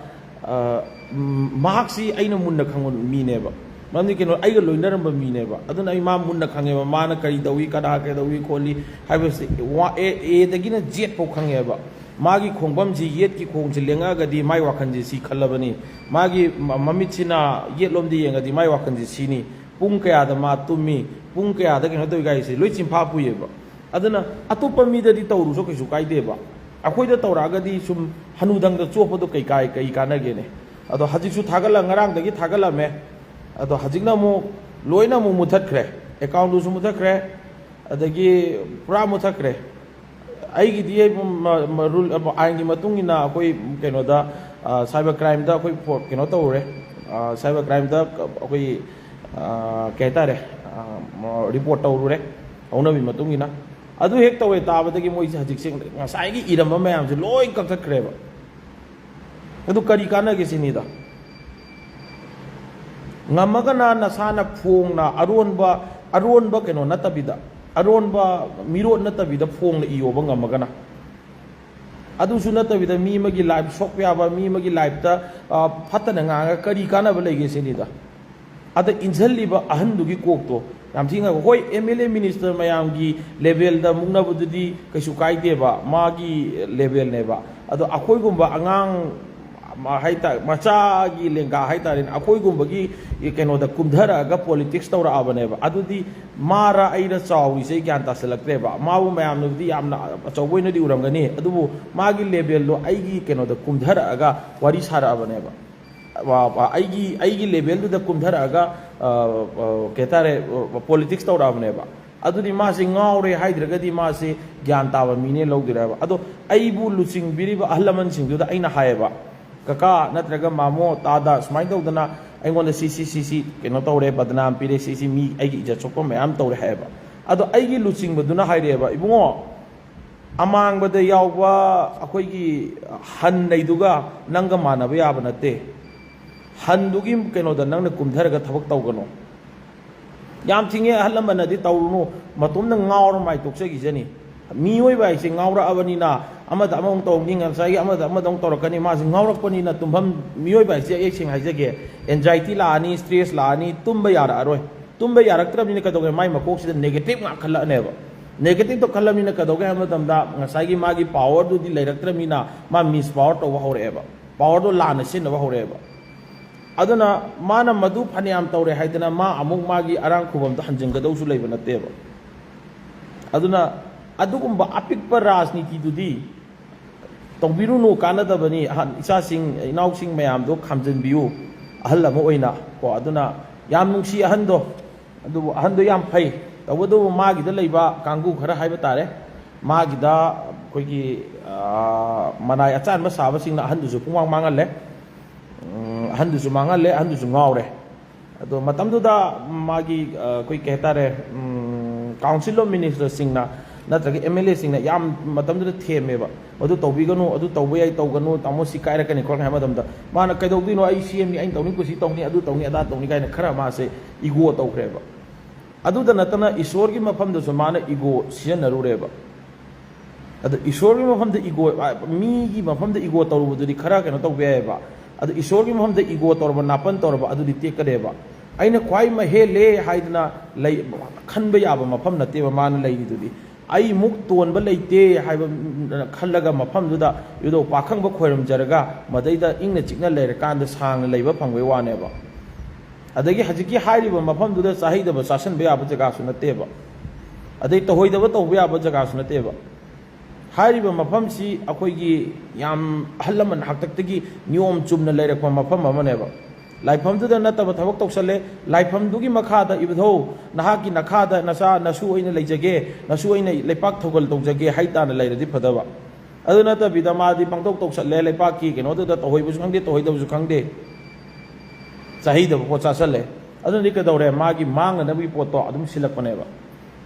ꯑ, ꯎꯝ, ꯃꯍꯥꯛꯁꯤ ꯑꯩꯅ ꯃꯨꯟꯅ ꯈꯪꯕ ꯃꯤꯅꯦꯕ꯫ ꯃꯔꯝꯗꯤ ꯀꯩꯅꯣ, ꯑꯩꯒ ꯂꯣꯏꯅꯔꯝꯕ ꯃꯤꯅꯦꯕ꯫ ꯑꯗꯨꯅ ꯑꯩ ꯃꯥ ꯃꯨꯟꯅ ꯈꯪꯉꯦꯕ, ꯃꯥꯅ ꯀꯔꯤ ꯇꯧꯏ, ꯀꯅꯥ ꯀꯩꯗꯧꯏ ꯈꯣꯠꯂꯤ ꯍꯥꯏꯕꯁꯤ ꯋꯥ-, ꯑꯦ, ꯑꯦꯗꯒꯤꯅ ꯖꯦꯠ ꯐꯥꯎ ꯈꯪꯉꯦꯕ꯫ ꯃꯥꯒꯤ ꯈꯣꯡꯐꯝꯁꯤ, ꯌꯦꯠꯀꯤ ꯈꯣꯡꯁꯤ ꯂꯦꯡꯉꯛꯑꯒꯗꯤ ꯃꯥꯏ ꯋꯥꯈꯜꯁꯤ ꯁꯤ ꯈꯜꯂꯕꯅꯤ, ꯃꯥꯒꯤ ꯃ-, ꯃꯃꯤꯠꯁꯤꯅ ꯌꯦꯠꯂꯣꯝꯗ ꯌꯦꯡꯉꯗꯤ ꯃꯥꯏ ꯋꯥꯈꯜꯁꯤ ꯁꯤꯅꯤ, ꯄꯨꯡ ꯀꯌꯥꯗ ꯃꯥ ꯇꯨꯝꯃꯤ, ꯄꯨꯡ ꯀꯌꯥꯗ ꯀꯩꯅꯣ ꯇꯧꯏ ꯀꯥꯏꯁꯦ ꯂꯣꯏ ꯆꯤꯟꯐꯥ ꯄꯨꯏꯌꯦꯕ꯫ ꯑꯗꯨꯅ ꯑꯇꯣꯞꯄ ꯃꯤꯗꯗꯤ ꯇꯧꯔꯨꯁꯨ ꯀꯩꯁꯨ ꯀꯥꯏꯗꯦꯕ, ꯑꯩꯈꯣꯏꯗ ꯇꯧꯔꯛꯑꯒꯗꯤ ꯁꯨꯝ ꯍꯅꯨꯗꯪꯗ ꯆꯣꯞꯄꯗꯣ ꯀꯩ ꯀꯥꯏ-, ꯀꯩ ꯀꯥꯟꯅꯒꯦꯅꯦ? ꯑꯗꯣ ꯍꯧꯖꯤꯛꯁꯨ ꯊꯥꯒꯠꯂ-, ꯉꯔꯥꯡꯗꯒꯤ ꯊꯥꯒꯠꯂꯝꯃꯦ꯫ ꯑꯗꯣ ꯍꯧꯖꯤꯛꯅ ꯑꯃꯨꯛ ꯂꯣꯏꯅ ꯑꯃꯨꯛ ꯃꯨꯠꯊꯠꯈ꯭ꯔꯦ, ꯑꯦꯀꯥꯎꯟꯗꯨꯁꯨ ꯃꯨꯠꯊꯠꯈ꯭ꯔꯦ, ꯑꯗꯒꯤ ꯄꯨꯔꯥ ꯃꯨꯠꯊꯠꯈ꯭ꯔꯦ꯫ ꯑꯩꯒꯤꯗꯤ ꯑꯩ ꯃ-, ꯃ-, ꯔꯨꯜ, ꯑꯥꯏꯟꯒꯤ ꯃꯇꯨꯡ ꯏꯟꯅ ꯑꯩꯈꯣꯏ ꯀꯩꯅꯣꯗ, ꯑ, ꯁꯥꯏꯕꯔ ꯀ꯭ꯔꯥꯏꯝꯗ ꯑꯩꯈꯣꯏ ꯐꯣ-, ꯀꯩꯅꯣ ꯇꯧꯔꯨꯔꯦ꯫ ꯑ, ꯁꯥꯏꯕꯔ ꯀ꯭ꯔꯥꯏꯝꯗ ꯑꯩꯈꯣꯏ, ꯑ, ꯀꯩ ꯍꯥꯏꯇꯥꯔꯦ, ꯑ, ꯃ-, ꯔꯤꯄꯣꯔꯠ ꯇꯧꯔꯨꯔꯦ ꯍꯧꯅꯕꯤ ꯃꯇꯨꯡ ꯏꯟꯅ꯫ ꯑꯗꯨ ꯍꯦꯛ ꯇꯧꯋꯦ ꯇꯥꯕꯗꯒꯤ ꯃꯣꯏꯁꯦ ꯍꯧꯖꯤꯛꯁꯦ ꯉꯁꯥꯏꯒꯤ ꯏꯔꯝꯕ ꯃꯌꯥꯝꯁꯦ ꯂꯣꯏ ꯀꯛꯊꯠꯈ꯭ꯔꯦꯕ꯫ ꯑꯗꯨ ꯀꯔꯤ ꯀꯥꯟꯅꯒꯦ ꯁꯤꯅꯤꯗ? ꯉꯝꯃꯒꯅ ꯅꯁꯥꯅ ꯐꯣꯡꯅ ꯑꯔꯣꯟꯕ, ꯑꯔꯣꯟꯕ ꯀꯩꯅꯣ ꯅꯠꯇꯕꯤꯗ, ꯑꯔꯣꯟꯕ ꯃꯤꯔꯣꯠ ꯅꯠꯇꯕꯤꯗ ꯐꯣꯡꯅ ꯏꯌꯣꯕ ꯉꯝꯃꯒꯅ꯫ ꯑꯗꯨꯁꯨ ꯅꯠꯇꯕꯤꯗ ꯃꯤ ꯑꯃꯒꯤ ꯂꯥꯏꯐ ꯁꯣꯛꯄ ꯌꯥꯕ, ꯃꯤ ꯑꯃꯒꯤ ꯂꯥꯏꯐꯇ, ꯑ, ꯐꯠꯇꯅ ꯉꯥꯡꯉꯒ ꯀꯔꯤ ꯀꯥꯟꯅꯕ ꯂꯩꯒꯦ ꯁꯤꯅꯤꯗ? ꯑꯗ ꯏꯟꯁꯤꯜꯂꯤꯕ ꯑꯍꯟꯗꯨꯒꯤ ꯀꯣꯛꯇꯣ ꯌꯥꯝ ꯊꯤꯅ, ꯍꯣꯏ, ꯑꯦꯝ ꯑꯦꯜ ꯑꯦ ꯃꯤꯅꯤꯁꯇꯔ ꯃꯌꯥꯝꯒꯤ ꯂꯦꯚꯦꯜꯗ ꯃꯨꯛꯅꯕꯗꯨꯗꯤ ꯀꯩꯁꯨ ꯀꯥꯏꯗꯦꯕ, ꯃꯥꯒꯤ ꯂꯦꯚꯦꯜꯅꯦꯕ꯫ ꯑꯗꯣ ꯑꯩꯈꯣꯏꯒꯨꯝꯕ ꯑꯉꯥꯡ ꯃ-, ꯍꯥꯏꯇꯥꯔꯦ, ꯃꯆꯥꯒꯤ ꯂꯦꯡꯒꯥ ꯍꯥꯏꯇꯥꯔꯦꯅꯦ, ꯑꯩꯈꯣꯏꯒꯨꯝꯕꯒꯤ ꯀꯩꯅꯣꯗ ꯀꯨꯝꯊꯔꯛꯑꯒ ꯄꯣꯂꯤꯇꯤꯛꯁ ꯇꯧꯔꯛꯑꯕꯅꯦꯕ꯫ ꯑꯗꯨꯗꯤ ꯃꯥꯔ ꯑꯩꯔ ꯆꯥꯎꯔꯤꯁꯦ ꯑꯩ ꯒ꯭ꯌꯥꯟ ꯇꯥꯁꯤꯜꯂꯛꯇ꯭ꯔꯦꯕ꯫ ꯃꯥꯕꯨ ꯃꯌꯥꯝꯅꯕꯨꯗꯤ ꯌꯥꯝꯅ ꯑꯆꯧꯕ ꯑꯣꯏꯅꯗꯤ ꯎꯔꯝꯒꯅꯤ, ꯑꯗꯨꯕꯨ ꯃꯥꯒꯤ ꯂꯦꯚꯦꯜꯗꯣ ꯑꯩꯒꯤ ꯀꯩꯅꯣꯗ ꯀꯨꯝꯊꯔꯛꯑꯒ ꯋꯥꯔꯤ ꯁꯥꯔꯛꯑꯕꯅꯦꯕ꯫ ꯑꯩꯒꯤ ꯑꯩꯒꯤ ꯂꯦꯚꯦꯜꯗꯨꯗ ꯀꯨꯝꯊꯔꯛꯑꯒ ꯀꯩ ꯍꯥꯏꯇꯥꯔꯦ, ꯄꯣꯂꯤꯇꯤꯛꯁ ꯇꯧꯔꯛꯑꯕꯅꯦꯕ꯫ ꯑꯗꯨꯗꯤ ꯃꯥꯁꯤ ꯉꯥꯎꯔꯦ ꯍꯥꯏꯗ꯭ꯔꯒꯗꯤ ꯃꯥꯁꯤ ꯒ꯭ꯌꯥꯟ ꯇꯥꯕ ꯃꯤꯅꯦ ꯂꯧꯗꯣꯏꯔꯦꯕ꯫ ꯑꯗꯣ ꯑꯩꯕꯨ ꯂꯨꯆꯤꯡꯕꯤꯔꯤꯕ ꯑꯍꯜ ꯂꯃꯟꯁꯤꯡꯗꯨꯗ ꯑꯩꯅ ꯍꯥꯏꯌꯦꯕ, "ꯀꯀꯥ ꯅꯠꯇ꯭ꯔꯒ ꯃꯥꯃꯣ, ꯇꯥꯗ, ꯁꯨꯃꯥꯏꯅ ꯇꯧꯗꯅ ꯑꯩꯉꯣꯟꯗ ꯁꯤ ꯁꯤ ꯁꯤ ꯁꯤ ꯀꯩꯅꯣ ꯇꯧꯔꯦ, ꯕꯗꯅꯥꯝ ꯄꯤꯔꯦ, ꯁꯤ ꯁꯤ ꯃꯤ ꯑꯩꯒꯤ ꯏꯖꯠ ꯁꯣꯛꯄ ꯃꯌꯥꯝ ꯇꯧꯔꯦ" ꯍꯥꯏꯌꯦꯕ꯫ ꯑꯗꯣ ꯑꯩꯒꯤ ꯂꯨꯆꯤꯡꯕꯗꯨꯅ ꯍꯥꯏꯔꯛꯑꯦꯕ, "ꯏꯕꯨꯡꯉꯣ, ꯑꯃꯥꯡꯕꯗ ꯌꯥꯎꯕ ꯑꯩꯈꯣꯏꯒꯤ ꯍꯟ ꯂꯩꯗꯨꯒ ꯅꯪꯒ ꯃꯥꯟꯅꯕ ꯌꯥꯕ ꯅꯠꯇꯦ꯫ ꯍꯟꯗꯨꯒꯤ ꯀꯩꯅꯣꯗ ꯅꯪꯅ ꯀꯨꯝꯊꯔꯒ ꯊꯕꯛ ꯇꯧꯒꯅꯨ꯫ ꯌꯥꯝ ꯊꯤꯡꯉꯦ, ꯑꯍꯜ ꯂꯃꯟꯅꯗꯤ ꯇꯧꯔꯨꯅꯨ, ꯃꯇꯣꯝꯗ ꯉꯥꯎꯔ ꯃꯥꯏ ꯇꯣꯛꯆꯈꯤꯖꯅꯤ꯫ ꯃꯤꯑꯣꯏꯕ ꯍꯥꯏꯁꯦ ꯉꯥꯎꯔꯛꯑꯕꯅꯤꯅ ꯑꯃꯗ ꯑꯃꯃꯨꯛ ꯇꯧꯔꯛꯅꯤ, ꯉꯁꯥꯏꯒꯤ ꯑꯃꯗ ꯑꯃꯗ ꯑꯃꯨꯛ ꯇꯧꯔꯛꯀꯅꯤ, ꯃꯥꯁꯦ ꯉꯥꯎꯔꯛꯄꯅꯤꯅ ꯇꯨꯝꯐꯝ, ꯃꯤꯑꯣꯏꯕ ꯍꯥꯏꯁꯦ ꯑꯌꯦꯛ ꯁꯦꯡꯅ ꯍꯥꯏꯖꯒꯦ, ꯑꯦꯟꯖꯥꯏꯇꯤ ꯂꯥꯛꯑꯅꯤ, ꯁ꯭ꯇ꯭ꯔꯦꯁ ꯂꯥꯛꯑꯅꯤ, ꯇꯨꯝꯕ ꯌꯥꯔꯛꯑꯔꯣꯏ꯫ ꯇꯨꯝꯕ ꯌꯥꯔꯛꯇ꯭ꯔꯕꯅꯤꯅ ꯀꯩꯗꯧꯒꯦ? ꯃꯥꯏ ꯃꯀꯣꯛꯁꯤꯗ ꯅꯦꯒꯦꯇꯤꯞ ꯉꯥꯛ ꯈꯜꯂꯛꯑꯅꯦꯕ꯫ ꯅꯦꯒꯦꯇꯤꯞꯇꯣ ꯈꯜꯂꯕꯅꯤꯅ ꯀꯩꯗꯧꯒꯦ ꯍꯥꯏꯕ ꯃꯇꯝꯗ ꯉꯁꯥꯏꯒꯤ ꯃꯥꯒꯤ ꯄꯥꯋꯔꯗꯨꯗꯤ ꯂꯩꯔꯛꯇ꯭ꯔꯕꯅꯤꯅ ꯃꯥ ꯃꯤꯁ ꯄꯥꯋꯔ ꯇꯧꯕ ꯍꯧꯔꯛꯑꯦꯕ, ꯄꯥꯋꯔꯗꯣ ꯂꯥꯟꯅ ꯁꯤꯖꯤꯟꯅꯕ ꯍꯧꯔꯛꯑꯦꯕ꯫ ꯑꯗꯨꯅ ꯃꯥꯅ ꯃꯗꯨ ꯐꯅꯌꯥꯝ ꯇꯧꯔꯦ ꯍꯥꯏꯗꯅ ꯃꯥ ꯑꯃꯨꯛ ꯃꯥꯒꯤ ꯑꯔꯥꯡ ꯈꯨꯕꯝꯗ ꯍꯟꯖꯤꯟꯒꯗꯧꯁꯨ ꯂꯩꯕ ꯅꯠꯇꯦꯕ꯫ ꯑꯗꯨꯅ ꯑꯗꯨꯒꯨꯝꯕ ꯑꯄꯤꯛꯄ ꯔꯥꯖꯅꯤꯇꯤꯗꯨꯗꯤ ꯇꯧꯕꯤꯔꯨꯅꯨ, ꯀꯥꯟꯅꯗꯕꯅꯤ꯫ ꯑꯍꯟ, ꯏꯆꯥꯁꯤꯡ, ꯏꯅꯥꯎꯁꯤꯡ ꯃꯌꯥꯝꯗꯣ ꯈꯥꯝꯖꯤꯟꯕꯤꯌꯨ ꯑꯍꯜ ꯑꯃ ꯑꯣꯏꯅ ꯀꯣ꯫ ꯑꯗꯨꯅ ꯌꯥꯝ ꯅꯨꯡꯁꯤ ꯑꯍꯟꯗꯣ, ꯑꯗꯨꯕꯨ ꯑꯍꯟꯗꯣ ꯌꯥꯝ ꯐꯩ꯫ ꯇꯧꯕꯇꯕꯨ ꯃꯥꯒꯤꯗ ꯂꯩꯕ ꯀꯥꯡꯕꯨ ꯈꯔ ꯍꯥꯏꯕ ꯇꯥꯔꯦ, ꯃꯥꯒꯤꯗ ꯑꯩꯈꯣꯏꯒꯤ, ꯑꯥ, ꯃꯅꯥꯏ ꯑꯆꯥꯟꯕ ꯁꯥꯕꯁꯤꯡꯅ ꯑꯍꯟꯗꯨꯁꯨ ꯄꯨꯡꯃꯥꯡ ꯃꯥꯡꯍꯜꯂꯦ꯫ ꯎꯝ, ꯑꯍꯟꯗꯨꯁꯨ ꯃꯥꯡꯍꯜꯂꯦ, ꯑꯍꯟꯗꯨꯁꯨ ꯉꯥꯎꯔꯦ꯫ ꯑꯗꯣ ꯃꯇꯝꯗꯨꯗ ꯃꯥꯒꯤ, ꯑ, ꯑꯩꯈꯣꯏ ꯀꯩ ꯍꯥꯏꯇꯥꯔꯦ, ꯎꯝ, ꯀꯥꯎꯟꯁꯤꯜ ꯑꯣꯐ ꯃꯤꯅꯤꯁꯇꯔꯁꯤꯡꯅ ꯅꯠꯇ꯭ꯔꯒ ꯑꯦꯝ ꯑꯦꯜ ꯑꯦꯁꯤꯡꯅ ꯌꯥꯝ ꯃꯇꯝꯗꯨꯗ ꯊꯦꯝꯃꯦꯕ, "ꯃꯗꯨ ꯇꯧꯕꯤꯒꯅꯨ, ꯑꯗꯨ ꯇꯧꯕ ꯌꯥꯏ, ꯇꯧꯒꯅꯨ, ꯇꯥꯃꯣ, ꯁꯤ ꯀꯥꯏꯔꯛꯀꯅꯤ" ꯈꯣꯠꯀꯅꯤ ꯍꯥꯏꯕ ꯃꯇꯝꯗ ꯃꯥꯅ, "ꯀꯩꯗꯧꯗꯣꯏꯅꯣ? ꯑꯩ ꯁꯤ ꯑꯦꯝꯅꯤ, ꯑꯩꯅ ꯇꯧꯅꯤꯡ ꯀꯨꯁꯤ ꯇꯧꯅꯤ, ꯑꯗꯨ ꯇꯧꯅꯤ, ꯑꯗꯥ ꯇꯧꯅꯤ" ꯀꯥꯏꯅ ꯈꯔ ꯃꯥꯁꯦ ꯏꯒꯣ ꯇꯧꯈ꯭ꯔꯦꯕ꯫ ꯑꯗꯨꯗ ꯅꯠꯇꯅ ꯏꯁꯣꯔꯒꯤ ꯃꯐꯝꯗꯁꯨ ꯃꯥꯅ ꯏꯒꯣ ꯁꯤꯖꯤꯟꯅꯔꯨꯔꯦꯕ꯫ ꯑꯗꯣ ꯏꯁꯣꯔꯒꯤ ꯃꯐꯝꯗ ꯏꯒꯣ, ꯃꯤꯒꯤ ꯃꯐꯝꯗ ꯏꯒꯣ ꯇꯧꯔꯨꯕꯗꯨꯗꯤ ꯈꯔ ꯀꯩꯅꯣ ꯇꯧꯕ ꯌꯥꯏꯑꯕ꯫ ꯑꯗꯣ ꯏꯁꯣꯔꯒꯤ ꯃꯐꯝꯗ ꯏꯒꯣ ꯇꯧꯔꯕ, ꯅꯥꯄꯟ ꯇꯧꯔꯕ, ꯑꯗꯨꯗꯤ ꯇꯦꯛꯀꯅꯦꯕ꯫ ꯑꯩꯅ ꯈ꯭ꯋꯥꯏ ꯃꯍꯦꯜꯂꯦ ꯍꯥꯏꯗꯅ ꯂꯩ, ꯈꯟꯕ ꯌꯥꯕ ꯃꯐꯝ ꯅꯠꯇꯦꯕ ꯃꯥꯅ ꯂꯩꯔꯤꯗꯨꯗꯤ꯫ ꯑꯩꯃꯨꯛ ꯇꯣꯟꯕ ꯂꯩꯇꯦ ꯍꯥꯏꯕ ꯈꯜꯂꯒ ꯃꯐꯝꯗꯨꯗ ꯏꯙꯧ ꯄꯥꯈꯪꯕ ꯈꯣꯏꯔꯝꯖꯔꯒ ꯃꯗꯩꯗ ꯏꯪꯅ ꯆꯤꯛꯅ ꯂꯩꯔꯀꯥꯟꯗ ꯁꯥꯡꯅ ꯂꯩꯕ ꯐꯪꯕꯩ ꯋꯥꯅꯦꯕ꯫ ꯑꯗꯒꯤ ꯍꯧꯖꯤꯛꯀꯤ ꯍꯥꯏꯔꯤꯕ ꯃꯐꯝꯗꯨꯗ ꯆꯥꯍꯩꯗꯕ ꯆꯥꯁꯤꯟꯕ ꯌꯥꯕ ꯖꯒꯥꯁꯨ ꯅꯠꯇꯦꯕ, ꯑꯗꯩ ꯇꯧꯍꯩꯗꯕ ꯇꯧꯕ ꯌꯥꯕ ꯖꯒꯥꯁꯨ ꯅꯠꯇꯦꯕ꯫ ꯍꯥꯏꯔꯤꯕ ꯃꯐꯝꯁꯤ ꯑꯩꯈꯣꯏꯒꯤ ꯌꯥꯝ ꯑꯍꯜ ꯂꯃꯟ ꯍꯥꯛꯇꯛꯇꯒꯤ ꯅꯤꯌꯣꯝ ꯆꯨꯝꯅ ꯂꯩꯔꯛꯄ ꯃꯐꯝ ꯑꯃꯅꯦꯕ꯫ ꯂꯥꯏꯐꯝꯗꯨꯗ ꯅꯠꯇꯕ ꯊꯕꯛ ꯇꯧꯁꯜꯂꯦ, ꯂꯥꯏꯐꯝꯗꯨꯒꯤ ꯃꯈꯥꯗ, "ꯏꯕꯨꯙꯧ, ꯅꯍꯥꯛꯀꯤ ꯅꯈꯥꯗ ꯅꯆꯥ ꯅꯁꯨ ꯑꯣꯏꯅ ꯂꯩꯖꯒꯦ, ꯅꯁꯨ ꯑꯣꯏꯅ ꯂꯩꯄꯥꯛ ꯊꯧꯒꯜ ꯇꯧꯖꯒꯦ" ꯍꯥꯏꯇꯥꯅ ꯂꯩꯔꯗꯤ ꯐꯗꯕ꯫ ꯑꯗꯨ ꯅꯠꯇꯕꯤꯗ ꯃꯥꯗꯤ ꯄꯪꯇꯧ ꯇꯧꯁꯜꯂꯦ, ꯂꯩꯄꯥꯛꯀꯤ ꯀꯩꯅꯣꯗꯨꯗ ꯇꯧꯍꯩꯕꯁꯨ ꯈꯪꯗꯦ, ꯇꯧꯍꯩꯗꯕꯁꯨ ꯈꯪꯗꯦ, ꯆꯥꯍꯩꯗꯕ ꯄꯣꯠ ꯆꯥꯁꯜꯂꯦ꯫ ꯑꯗꯨꯅꯗꯤ ꯀꯩꯗꯧꯔꯦ? ꯃꯥꯒꯤ ꯃꯥꯡꯅꯅꯕꯒꯤ ꯄꯣꯠꯇꯣ ꯑꯗꯨꯝ ꯁꯤꯜꯂꯛꯄꯅꯦꯕ꯫